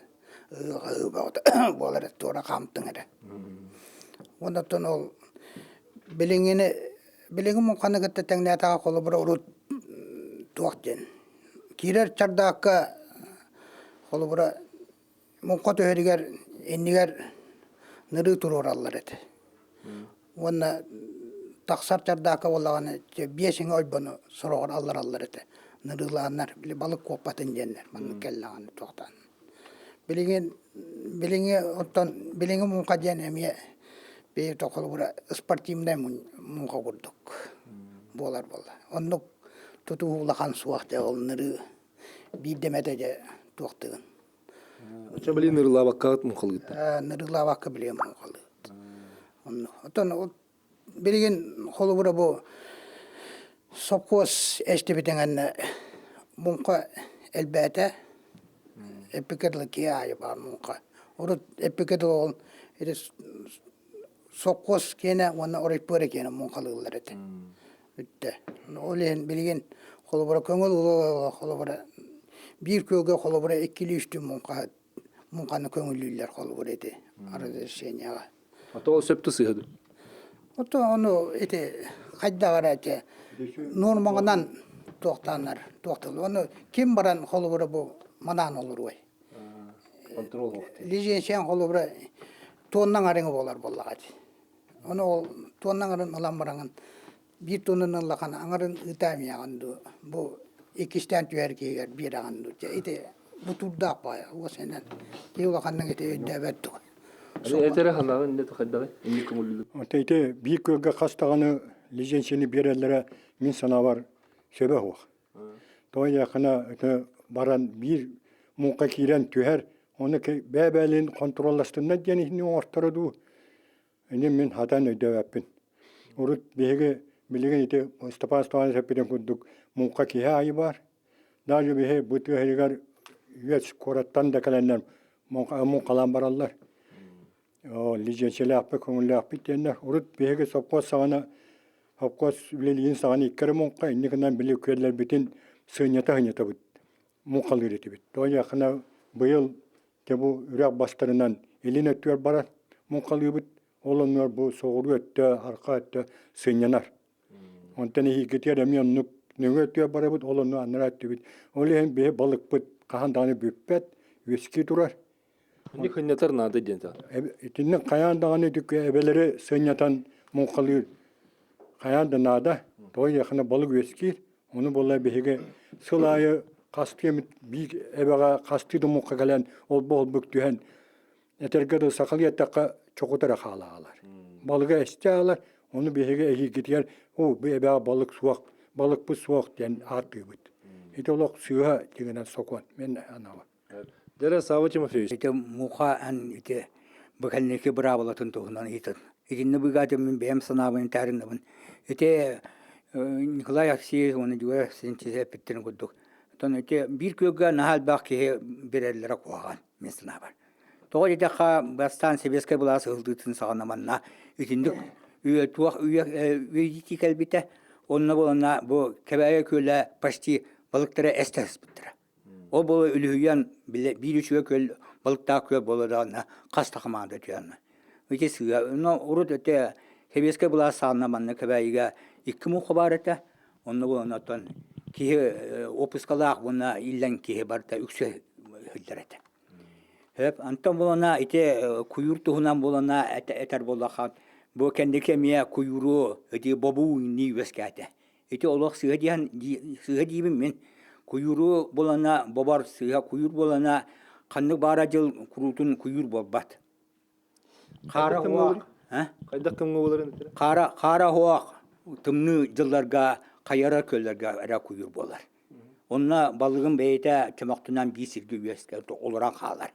ыһыы бөҕөтө буолар туора хаамтыҥ эрэ. Уонна оттон ол билиҥҥини билиҥҥи муҥханы кытта тэҥнээтэҕэ холобура урут туох диэн киирэр чардаакка холобура муҥха түһэригэр иннигэр нырыы туруораллар этэ. Уонна тахсар чардаакка буоллаҕына биэс иҥэ ойбону сороҕор аллараллар этэ. Нырыылааннар били балык куоппатын диэннэр маннык кэллэҕинэ туохтаан. Билигин билиҥҥи оттон билиҥҥи муҥха диэн эмиэ бэйэтэ холобура спортивнай муҥха курдук буолар буолла. Оннук тутуһуу улахан суох дьэ ол нырыы биирдэ эмэтэ дьэ туохтыгын. Оччо билигин нырылаабаккаҕыт муҥхалыыттар? Нырылаабакка билигин муҥхалыыбыт. Онно оттон билигин холобура бу сопхуос эстибитиҥэннэ муҥха элбээтэ. Эппиккэ дылы киһи аайы баар муҥха. Урут эппиккэ дылы ол ити сопхуос киэнэ уонна оройпуора киэнэ муҥхалыыллар этэ. Бүттэ. Ол иһин билигин холобура көҥүл ыла холобура биир күөлгэ холобура иккилии үстүү муҥха муҥханы көҥүллүүллэр холобура ити разрешениеҕа. А то ол сөп да сыыһа дуу? Ото ону ити хайдах эрэ ити нуормаҕынан туохтааннар туохтал. Ону ким баран холобура бу манаан олоруой? Контрол Лизенсиян холобура туоннаҥ арыҥы буолар буоллаҕа дии. Ону ол туонна аҥарын ылан бараҥын биир туоннаны ыллаххына аҥарын ыытаамыйаҕын дуу, бу иккистээн түһэр киһигэр биэрэҕин дуу. Дьэ ити бутуурдаах баайа уосайынан киһи улаханнык ити өйдөөбөт дуо. Этэрэ ханаҕын иннэ хайдаҕый? Инник көҥүллүлү. Ата ити биир күөлгэ хас даҕаны лизенсияны биэрэллэрэ мин санаабар сөбө суох. Тоҕо диэххинэ ити баран биир муҥха киирэн түһэр, ону бэйэ-бэйэлэрин хонтуруолластыннар диэн иһини оҥорторо дуу, ини мин хатан өйдөөбөппүн. Урут биһиги билигин ити Степан Степанович эппитин курдук муҥха киһи аайы баар. Даже биһи бу тыа сиригэр үөс куораттан да кэлэннэр муҥхалаан бараллар. Лизенсийэлээхпит, көҥүллээхпит диэннэр. Урут биһиги сопхуос саҕана, сопхуос үлэлиирин саҕана икки эрэ муҥха, инньэ гынан били күөллэрбитин сынньата-сынньатабыт, муҥхалыыр этибит. Тоҕо диэххинэ быйыл дьэ бу үрэх бастарынан илин өттүгэр баран муҥхалыыбыт, ол оннугар бу соҕуруу өттө, арҕаа өттө сынньанар. Онтон эһиилгитигэр эмиэ оннук нөҥүө өттүгэр барабыт, ол онно анараа өттүбүт. Ол иһин биһи балыкпыт хаһан даҕаны бүппэт, үөскүү турар. Инник сынньатар наада диэн Итинник хайаан даҕаны эбэлэри сынньатан муҥхалыыр хайаан да наада. Тоҕо диэххинэ балык үөскүүр. Ону буолла биһиги сыл аайы хастыы эмит биир эбэҕэ хастыы да муҥха кэлэн олбу-олбук түһэн этэргэ да сахалыы эттэххэ чокут эрэ хаалаалар. Балыга эстэ аалар, ону биһиги эһиилгитигэр оо бу эбэҕэ балык суох, балыкпыт суох диэн ааттыыбыт. Ити олох сыыһа дьиҥинэн сокуон мин анаабын. Дэрэ Савва Тимофеевич. Ити муха эн ити бу кэнники быраабылатын туһунан ыйытын. Итиннэ быгаатын мин бэйэм санаабын этээриннабын. Ити Николай Алексеевич уонна Дьура Сенчизе эппиттэрин курдук. Оттон ити биир күөлгэ наһаа элбэх киһи биэрэллэрэ куһаҕан мин санаабар. Тоҕо диэтэххэ, бастаан сэбиэскэй былаас ыһыллыытын саҕана манна итинник үйэ туох үйэ үйэтитии кэлбитэ. Онно буолана бу Кэбээйи күөлэ почти балыктара эстэ сыспыттара. Ол буола үлүһүйэн биир үчүгэй күөл балыктаах күөл буола даҕаны хас да хамаанда түһэннэ. Ити сыыһа. Но урут этэ сэбиэскэй былаас саҕана манна Кэбээйигэ икки муҥха баар этэ. Онно буолан оттон киһи уоппускалаах уонна иллэҥ киһи барыта үксэ сылдьар этэ. Сөп. Онтон буолана ити куйуур туһунан буолана этэр буоллахха бу кэнники эмиэ куйууру ити бобуу нии үөскээтэ. Ити олох сыыһа диэн сыыһа диибин мин. Куйууру булана бобор сыыһа куйуур булана ханнык баара дьыл куруутун куйуур буолбат. Хаара хуох Хайдах кэмҥэ буоларын Хаара хаара хуох тымныы дьылларга хайара көллөргө эрэ куйуур буолар. Онно балыгын бэйэтэ чөмөхтүнэн биир сиргэ үөскэ олорон хаалар.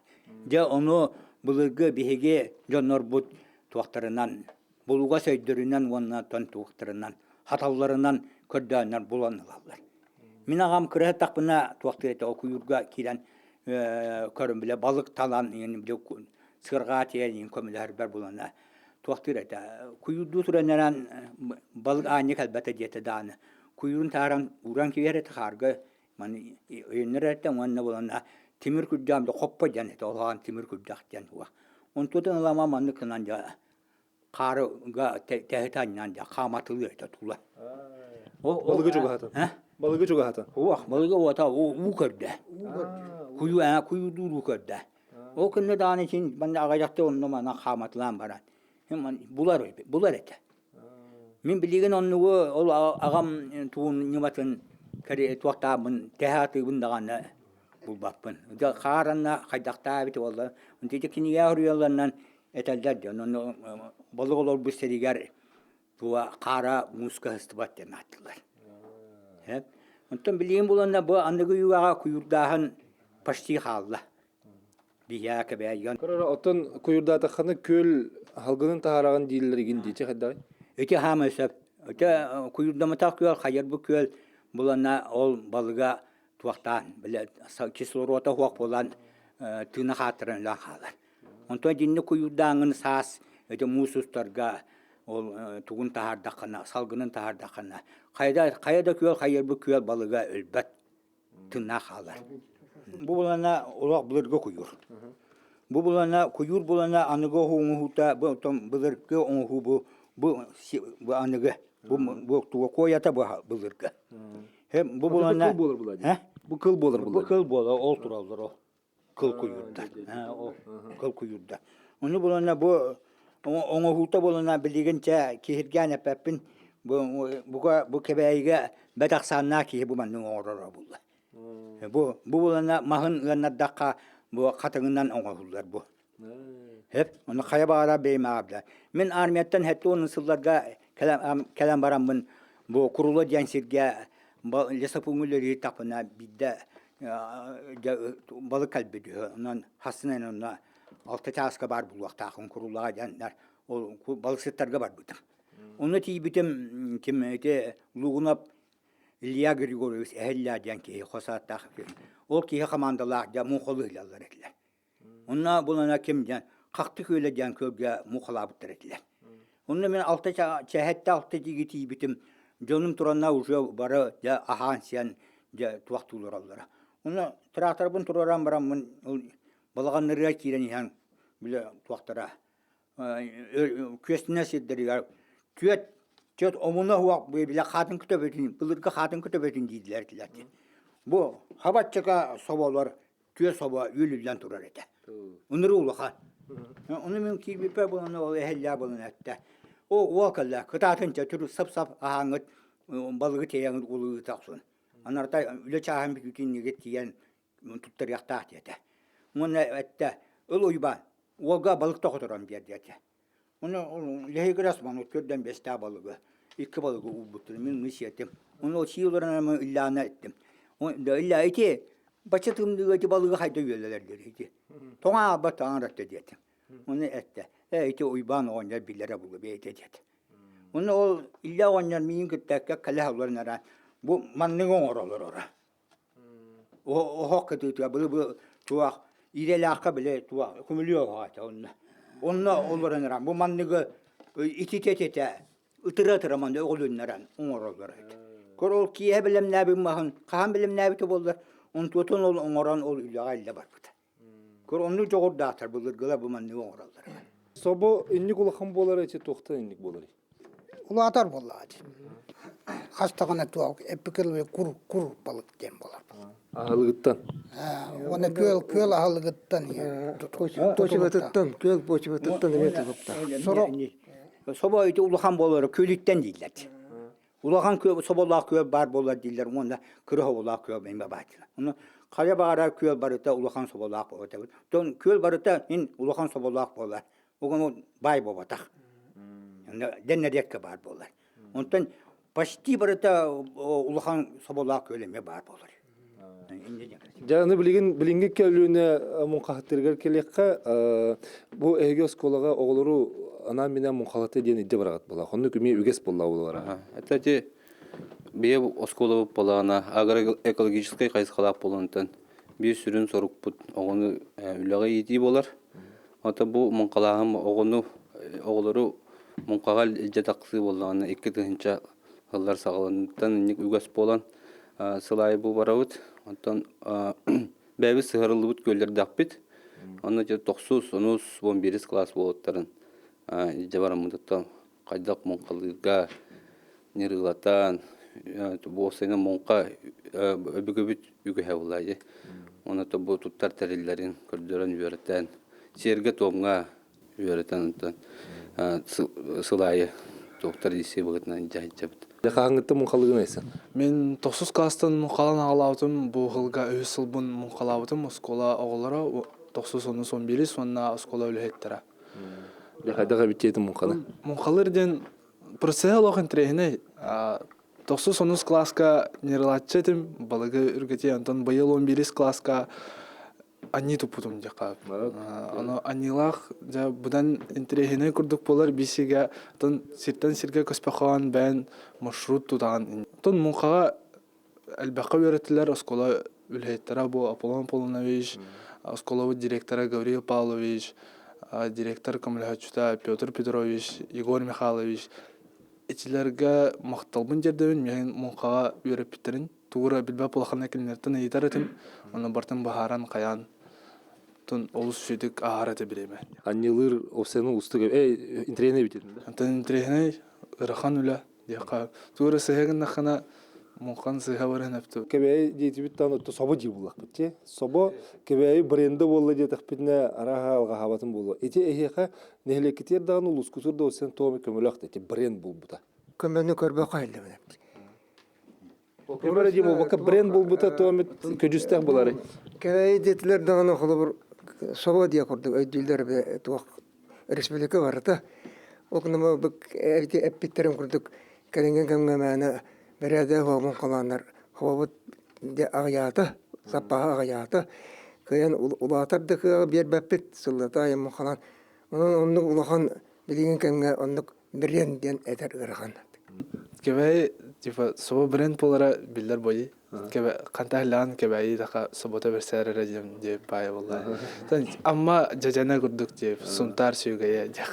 Дьэ ону былыргы биһиги дьоннорбут туохтарынан булугас өйдөрүнэн уонна тон туохтарынан хаталларынан көрдөөннөр булан ылаллар. Мин аҕам кыра сыттахпына туохтуур этэ, ол куйуурга киирэн көрөн билэ балык талан сыарҕаа тиийэн көмөлөһөрбөр булана туохтуур этэ. Куйуурдуу туран эрэн балык аанньа кэлбэтэ диэтэ даҕаны. Куйуурун таһааран ууран киирэр этэ хаарга маны өйөннөр этэ уонна булана тимир күрдьэҕим да хоппо диэн этэ олоҕон тимир күрдьэх диэн уох. Онтутун ылама маннык гынан дьэ хаарга тэһитэ анньан дьэ хааматылыы этэ тула. Балыгы чугаһатан. Балыгы чугаһатан. Уох, балыгы уота уу көрдө. Куйуу ээ куйуудуур уу көрдө. Ол кэннэ даҕаны син манна аҕыйахта онно манан хааматылаан баран булар булар этэ. Мин билигин оннугу ол аҕам туун ньыматын туохтаабын тэһэ атыыбын даҕаны булбаппын. Хааранна хайдахтаабыт буолла. Ити кинигэ суруйалларынан этэллэр дьон онно балык олорбут сиригэр туа хаара мууска сыстыбат диэн ааттыыллар. Онтон билигин буланна бу аныгы үйэҕэ куйуурдааһын почти хаалла. Биһиэхэ кэбээйгэн. Көрөр оттон куйуурдаатаххына күөл халгынын таһаараҕын дииллэр игин дии хайдаҕый? Ити хаамай сөп. Ити куйуурдаматах күөл хайарбы күөл буланна ол балыга туохтаан бile кислорота суох буолан тыына хааттаран өлөн хаалар. Онтон итинник куйуурдааҥҥын саас ити муус устарга ол тугун таһаардаххына, салгынын таһаардаххына, хайа хайа да күөл хайырбыт күөл балыга өлбөт, тыыннаах хаалар. Бу булана олох былыргы куйуур. Бу булана куйуур булана аныгы оҥоһуута бу оттон былыргы оҥоһуу бу бу бу аныгы бу бу туга куойата бу былыргы. Бу булана Бу кыл буолар Бу кыл буолар ол тураллар ол. кыл куйуурда. Ол кыл куйуурда. Ону булана бу оҥоһуута буолана билигин чэ киһиргээн эппэппин бу бука бу Кэбээйигэ бэт ахсааннаах киһи бу маннык оҥороро булла. Бу бу булана маһын ыаннардахха бу хатыҥынан оҥоһуллар бу. Хеп, ону хайа баҕара бэйэм аҕабда. Мин армияттан хэттэ уонун сылларга кэлэн бараммын бу Курула диэн сиргэ лесопуҥҥа үлэлиир тахпына биирдэ балык кэлбит үһү. Онон хассынан онно алта чааска баар буолуохтаахпын Курулаҕа диэннэр ол балыксыттарга барбытым. Онно тиийбитим ким ити Лугунов Илья Григорьевич Эһэллээ диэн киһи хос ааттаах Ол киһи хамаандалаах дьэ муҥхалыы илэллэр этилэр. Онно булана ким диэн Хахты күөлэ диэн күөлгэ муҥхалаабыттар этилэр. Онно мин алта чэһэттэ алта диги тиийбитим. Дьонум туранна уже бары дьэ аһаан-сиэн дьэ туохтуу олороллоро. Онно тракторбын туруоран бараммын балаҕаннарыгар киирэн иһэн бile туохтара күөстүнэ сирдэригэр түөт түөт омуна уох бile хаатын көтөбөтүн былыргы хаатын көтөбөтүн дииллэр этилэр. Бу хабаччака соболор түө собо үөлүллэн турар этэ. Ыныры улахан. Ону мин киирбиппэр буолан ол эһэллээх буолан эттэ. О уол кэллэ, кытаатын чэ түрү сап-сап аһааҥҥыт балыгы тиэйэҥҥит улуйута охсун. Анарта үлэ чааһын бүтүүтүн тиийэн туттарыахтаах диэтэ. Уонна эттэ, ыл Уйбаан, уолга балык тоҕоторон биэр диэтэ. Ону лэһигирэс маны төрдөн бэстээх балыгы, икки балыгы уурбуттар, мин ны сиэтим. Ону ол сии олорон Ильяна эттим. Илья ити бачча тымныыга ити балыгы хайда үөлэлэр диир ити. Тоҥо аалбат таҥаратта диэтим. Ону эттэ, ээ ити Уйбаан оҕонньор билэрэ булу бэйэтэ диэтэ. Ону ол Илья оҕонньор миигин кытта кэлэ олорон эрэ бу манныгы оҥоро олороро. Оһох кытыытыгар былы бу туох иирэлээххэ били туох көмүлүө оһоҕо этэ онно. Онно олорон эрэн бу манныгы ититэ-ититэ ытыра-ытыра манна өҕүлүннэрэн оҥороллор эбит. Көр ол киэһэ бэлэмнээбит маһын хаһан бэлэмнээбитэ буоллар, онтуотун ол оҥорон ол үлэҕэ илдьэ барбыта. Көр оннук дьоҕурдаахтар былыргылар бу манныгы оҥороллор. Собо инник улахан буолар эти туохтан инник буоларый? Улаатар буоллаҕа дии. Хас даҕаны туох эппикил кур кур балык диэн буолар. Аһылыгыттан. Уонна күөл күөл аһылыгыттан Почватыттан, күөл почватыттан эмиэ тутуктаах. Сорох собо ити улахан буолара күөлүттэн дииллэр. Улахан күөл соболоох күөл баар буолар дииллэр уонна кыра соболоох күөл эмиэ баар дииллэр. Ону хайа баҕарар күөл барыта улахан соболоох буолар. Тон күөл барыта ин улахан соболоох буолар. Ону баай буолбатах. Дэннэриэккэ баар буолар. Онтон почти барыта улахан соболоох күөл эмиэ баар буолар. Дьэ, аны билигин билиҥҥи көлүөнэ муҥхаһыттарыгар кэлиэххэ, бу эһиги оскуолаҕа оҕолору анаан-минээн муҥхалата диэн илдьэ бараҕыт буолла. Оннук эмиэ үгэс буолла буолара. Это ити. Бэйэ оскуолабыт буоллаҕына агроэкологическай хайысхалаах буолуонтан биир сүрүн сорукпут оҕону үлэҕэ иитии буолар. Ото бу муҥхалааһын оҕону оҕолору муҥхаҕа илдьэ тахсыы буоллаҕына 2000 сыллар саҕаланыыттан инник үгэс буолан сыл аайы бу барабыт. Оттон бэйэбит сыһарыллыбыт күөллэрдээхпит. Онно дьэ тохсус, онус, уон биирис кылаас буолуттарын илдьэ бараммытыттан хайдах муҥхалыырга ньырыылатан уопсайынан муҥха өбүгэбит үгэһэ буолла дии. Онно бу туттар тэриллэрин көрдөрөн үөрэтэн, сиэргэ-туомҥа үөрэтэн онтон сыл аайы туохтар иисии быһыытынан дьаһайдьабыт. Хаһааҥҥыттан муҥхалыгын айсан? Мин тохсус класстан муҥхалаан аҕалаабытым, бу сылга үһүс сылбын муҥхалаабытым. Оскуола оҕолоро тохсус онус он биирис уонна оскуола үлэһиттэрэ. Хайдах эбит муҥханы? Муҥхалыр диэн процесс олох интэриэһинэй. Тохсус онус класска нерылааччы этим, балыгы үргэтии, онтон быйыл он биирис класска анньыы туппутум диэххэ. Ону анньыылаах дьэ быдан интэриэһинэй курдук буолар биисигэ оттон сиртэн сиргэ көспөхөөн бэйэн маршрут тутаҕын. Оттон муҥхаҕа элбэххэ үөрэттилэр оскуола үлэһиттэрэ бу Аполлон Аполлонович, оскуолабыт директора Гаврил Павлович, директор көмөлөһөөччүтэ Петр Петрович, Егор Михайлович итилэргэ махталбын тиэрдэбин миэхин муҥхаҕа үөрэппиттэрин тугу эрэ билбэт улаханнык кинилэртэн ыйытар этим онно барытын быһааран хайаан тун олус үчүгдүк ааһар этэ бириэмэ. Анньылыыр овсены устук э интэриэһинэй эбит да? Онтон интэриэһинэй ыарахан үлэ диэххэ тугу эрэ сыһа гыннаххына муҥхан сыһа баран эпту. Кэбээйи диэтибит даҕаны отто собо дии буллахпыт дии. Собо Кэбээйи бренда буолла диэтэхпитинэ арааһа алҕаһаабатын буолуо. Ити эһиэхэ нэһилиэккитигэр даҕаны улуускутугар да овсен тоом көмөлөөх да ити бренд буолбута. Көмөнү көрбөххө иһиллибин Көмөрө дии буолбакка бренд буолбута тоом көдьүүстээх буолары. Кэбээйи диэтилэр даҕаны холобур собо диэ курдук өйдүүллэр туох республика барыта. Ол гынан эппиттэрин курдук кэлиҥҥи кэмҥэ мээнэ бэрээдэк хоһоон халааннар хобобут аҕыйаата, саппааһа аҕыйаата. Кыайан улаатар да кыаҕы биэрбэппит сыллата айаммын халаан. Онон оннук улахан билигин кэмҥэ оннук бренд диэн этэр ыарахан. Кэбээйи типа собо бренд буолара биллэр буолуй. Кэбэ хантаһылаан кэбээйи таха собота берсээр эрэ диэн диэ баайа буолла. Амма дьадьана курдук диэ сунтаар сүөгэйэ диэх.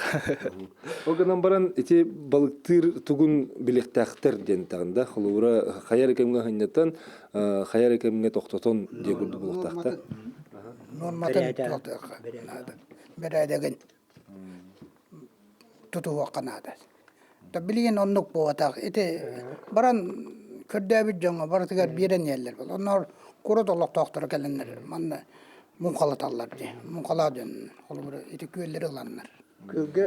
Ол гынан баран ити балыктыыр тугун билиэхтээхтэр диэн таҕын да холобура хайа эрэ кэмҥэ сынньатан хайа эрэ кэмҥэ тохтотон диэ курдук буолуохтаахтар. Нуорматын туохтуохха наада. Бэрээдэгин тутуһуохха наада. Билигин оннук буолбатах. Ити баран көрдөөбүт дьоҥҥо барытыгар биэрэн иһэллэр. Онноор куорат олохтоохторо кэлэннэр манна муҥхалаталлар дии. Муҥхалаа дьон холобура ити күөллэри ыланнар. Күөлгэ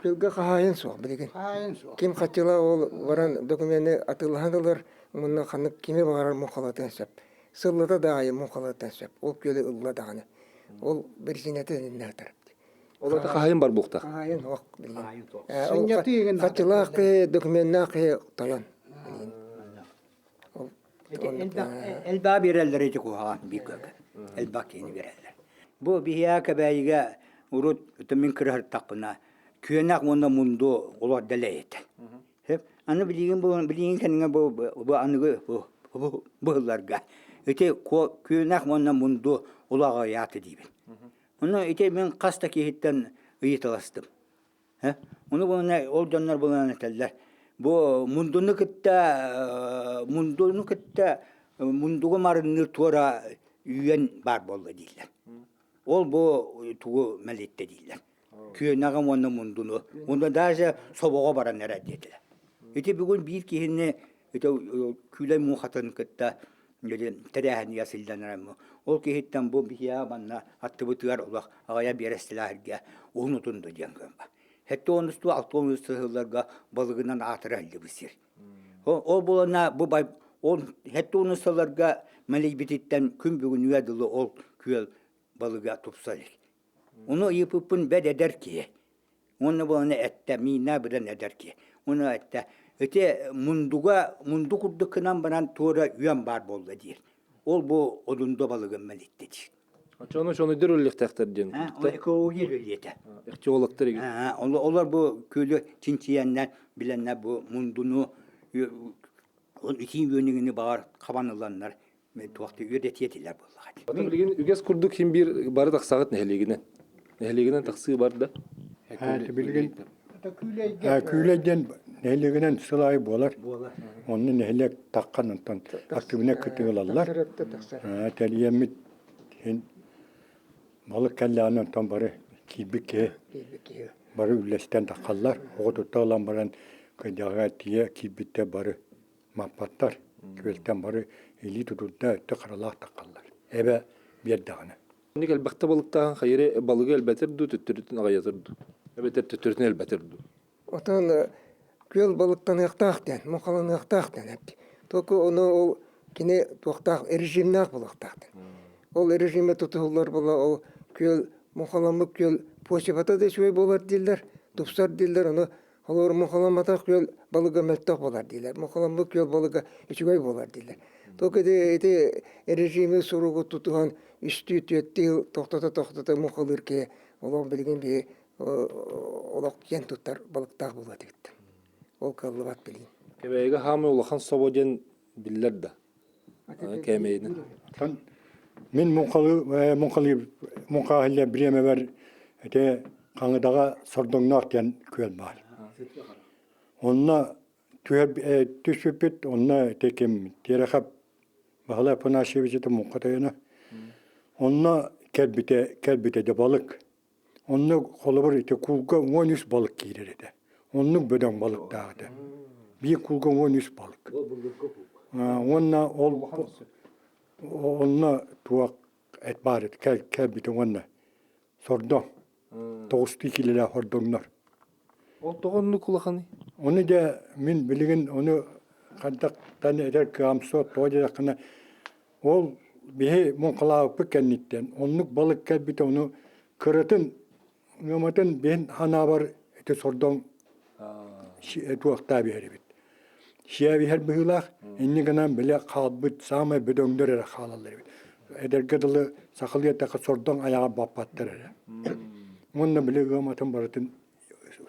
күөлгэ хаһаайын суох билигин. Хаһаайын суох. Ким хаччыла ол баран документы атыылаһан ылар уонна ханнык кими баҕарар муҥхалатыан сөп. Сыллата да аайы муҥхалатыан сөп. Ол күөлү ылла даҕаны. Ол биричиинэтэ иннэ Ол это хаһайын бар буохтаах. Хаһайын суох билигин. Хаччылаах киһи, докуменнаах киһи тойон. Элбаа биэрэллэр ити куһаҕан биир көкө. Элбэх киһини биэрэллэр. Бу биһиэхэ Кэбээйигэ урут мин кырыһыртахпына күөнэх уонна мунду олох дэлэй этэ. Аны билигин бу билигин кэннигэ бу бу аныгы бу быһылларга ити күөнэх уонна мунду улаҕайааты диибин. Ону ити мин хас да киһиттэн ыйыталастым. Ону буолана ол дьоннор буолан этэллэр. Бу мундуну кытта мундуну кытта мундугу марынныыр туора үйэн баар буолла дииллэр. Ол бу тугу мэлиттэ дииллэр. Күөнэҕи уонна мундуну. Уонна даже собоҕо баран эрэр диэтилэр. Ити бүгүн биир киһини ити күүлэй муухатын кытта тэрээһинигэр сылдьан Ол киһиттэн бу биһиэхэ манна аттыбытыгар олох аҕыйах биэрэстэлээх уһун утунду диэн гымма. Сэттэ уонустуу алта уонус сылларга балыгынан аатыра сылдьыбыт сир. Ол буолана бу ол сэттэ уонус сылларга мэлийбититтэн күн бүгүнүгэ дылы ол күөл балыга тупса илик. Ону ыйыппыппын бэт эдэр киһи. Уонна буолана эттэ, мииннээх быдан эдэр киһи. Уонна эттэ, ити мундуга, мунду курдук гынан баран туора үөн баар буолла диир. Ол бу одундо балыгын мэлитти диир. Очону чонуйдар үллэхтээхтэр диэн курдук. Экология үлэлиэтэ. Ихтиологтар Олор бу күөлү чинчийэннэр, билэннэр бу мундуну итии үөнүгүнү баҕар хабан ыланнар туохта үөдэтиэ этилэр буоллаҕа. Атын билигин үгэс курдук хим биир бары тахсаҕыт нэһилиэгинэн. Нэһилиэгинэн тахсыы бар да? Билигин Күүлэй диэн нэһилиэгинэн сыл аайы буолар. Онно нэһилиэк таххан онтон активнай кыттыы ылаллар. Тэрийэммит балык кэллэҕинэ онтон бары киирбит киһи бары үллэстэн таххаллар. Оҕо тутта ылан баран кыдьаҕа тиийэ киирбиттэр бары маппаттар. Күөлтэн бары илии тутурда өттө харалаах таххаллар. Эбэ биэрдэҕинэ. Инник элбэхтэ балыктааһын хайыры балыгы элбэтэр дуу, төттөрүтүн аҕыйатар дуу? Эбэтэр төттөрүтүн элбэтэр дуу? Отон күөл балыктаныахтаах диэн, муҥхаланыахтаах диэн эпти. Только ону ол кини туохтаах режимнээх буолуохтаах диэн. Ол режиме тутуһуллар буола ол күөл муҥхаламмыт күөл почвата да үчүгэй буолар дииллэр, тупсар дииллэр, ону Холобур, муҥхаламматах күөл балыга мөлтөх буолар дииллэр. Муҥхаламмыт күөл балыга үчүгэй буолар дииллэр. Только ити, ити режими суругу тутуһан үстүү, түөртүү сыл тохтото-тохтото муҥхалыыр киһи олох билигин биһи олох киэн туттар балыктаах буолуо этибит. Ол кыаллыбат билигин. Кэбээйигэ хаамай улахан собо диэн биллэр да. Кээмэйинэн. Мин муҥхалыы муҥхалыы муҥхааһыллар бириэмэбэр ити Хаҥыдаҕа Сордоҥноох диэн күөл баар. Онно түһэр түспүппүт, онно ити ким Тереха Баһылай Афанасьевич ити муҥха тойоно. Онно кэлбитэ кэлбитэ дьэ балык. Онно холобур ити куулга 13 балык киирэр этэ. Оннук бөдөҥ балыктаах этэ. Биир куулга 13 балык. Уонна ол онно туох эт баар этэ кэлбитэ уонна сордоҥ. Тоҕустуу киилэлээх хордоҥнор. Ол тоҕо оннук улаханый? Ону дьэ мин билигин ону хайдахтан этэр кыаҕым суох тоҕо диэтэххинэ ол биһи муҥхалаабыппыт кэнниттэн оннук балык кэлбитэ ону кыратын ыаматын биһин ханаабар ити сордоҥ туохтаа биһэр эбит. Сиэ биһэр быһыылаах инньэ гынан били хаалбыт саамай бөдөҥнөр эрэ хаалаллар эбит. Эдэргэ дылы сахалыы эттэххэ сордоҥ айаҕа баппаттар эрэ. Уонна били ыаматын барытын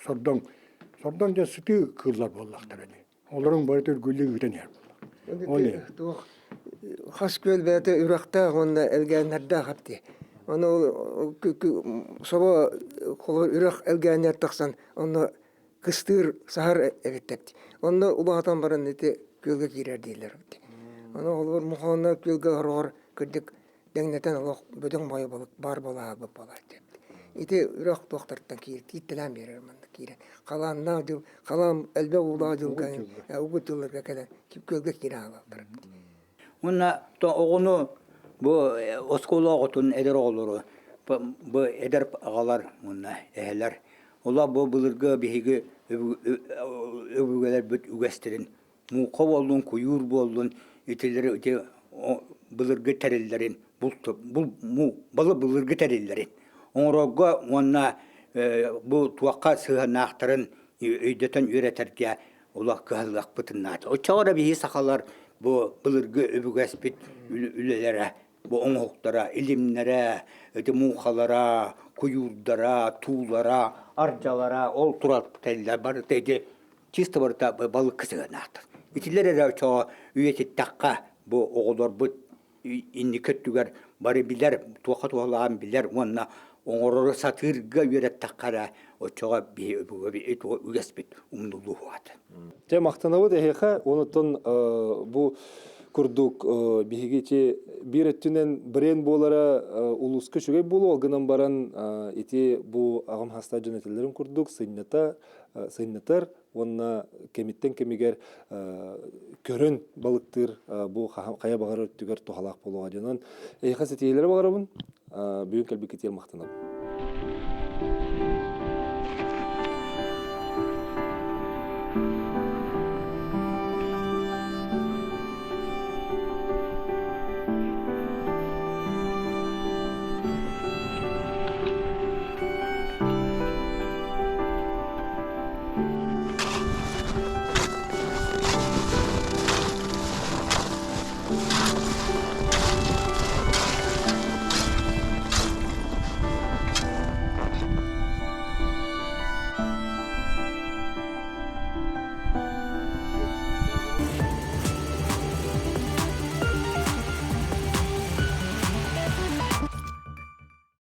сордоҥ сордоҥ диэн сытыы кыыллар буоллахтара дии. Олоруҥ барыта үргүллүү ыытан иһэр буоллах. Ол иһин. Туох хас күөл бэйэтэ үрэхтээх уонна элгээннэрдээх эбит. Ону ол собо холобур үрэх элгээннэр тахсан онно кыстыыр саһар эбиттэр. Онно улаатан баран ити күөлгэ киирэр дииллэр эбит. Ону холобур мохоонно күөлгэ хороҕор кырдьык дэҥнэтэн олох бөдөҥ баҕайы балык баар буолаабыт буолааччы. Ити үрэх туохтартан киир кииртэлээн биэрэр манна киирэн. Халааннаах дьыл, халаан элбэх уулаах дьылга угут дьылларга кэлэн күөлгэ киирэн хаалаллар. Уонна оҕону бу оскуола оҕотун эдэр оҕолору бу эдэр аҕалар уонна эһэлэр Ола бу былыргы биһиги өбүгэлэрбит үгэстэрин муҥха буоллун, куйуур буоллун итилэри ити былыргы тэриллэрин былыргы тэриллэрин оҥорорго уонна бу туохха сыһыаннаахтарын өйдөтөн үөрэтэргэ олох кыһаллыахпытын наада. Оччоҕо эрэ биһиги сахалар бу былыргы өбүгэспит үлэлэрэ Бу оҥоһуктара, илимнэрэ, ити муҥхалара, куйуурдара, туулара, ардьалара ол турар тэллэр барыта ити чисто барыта балыкка сыһыаннаахтар. Итилэр эрэ оччоҕо үйэтиттэххэ бу оҕолорбут инники өттүгэр бары билэр, туохха туһалааҕын билэр уонна оҥорору сатыырга үөрэттэххэ эрэ оччоҕо биһи үгэспит умнуллуо Дьэ махтанабыт эһиэхэ онуттан бу курдук биһиги ити биир өттүнэн бренд буолара улууска үчүгэй буолуо ол гынан баран ити бу аҕам хастаах дьон этэллэрин курдук сынньата сынньатар уонна кэмиттэн кэмигэр көрөн балыктыыр бу хайа баҕарар өттүгэр туһалаах буолуоҕа диэн. Онон эһиэхэ ситиһиилэри баҕарабын. Бүгүн кэлбиккитигэр махтанабын.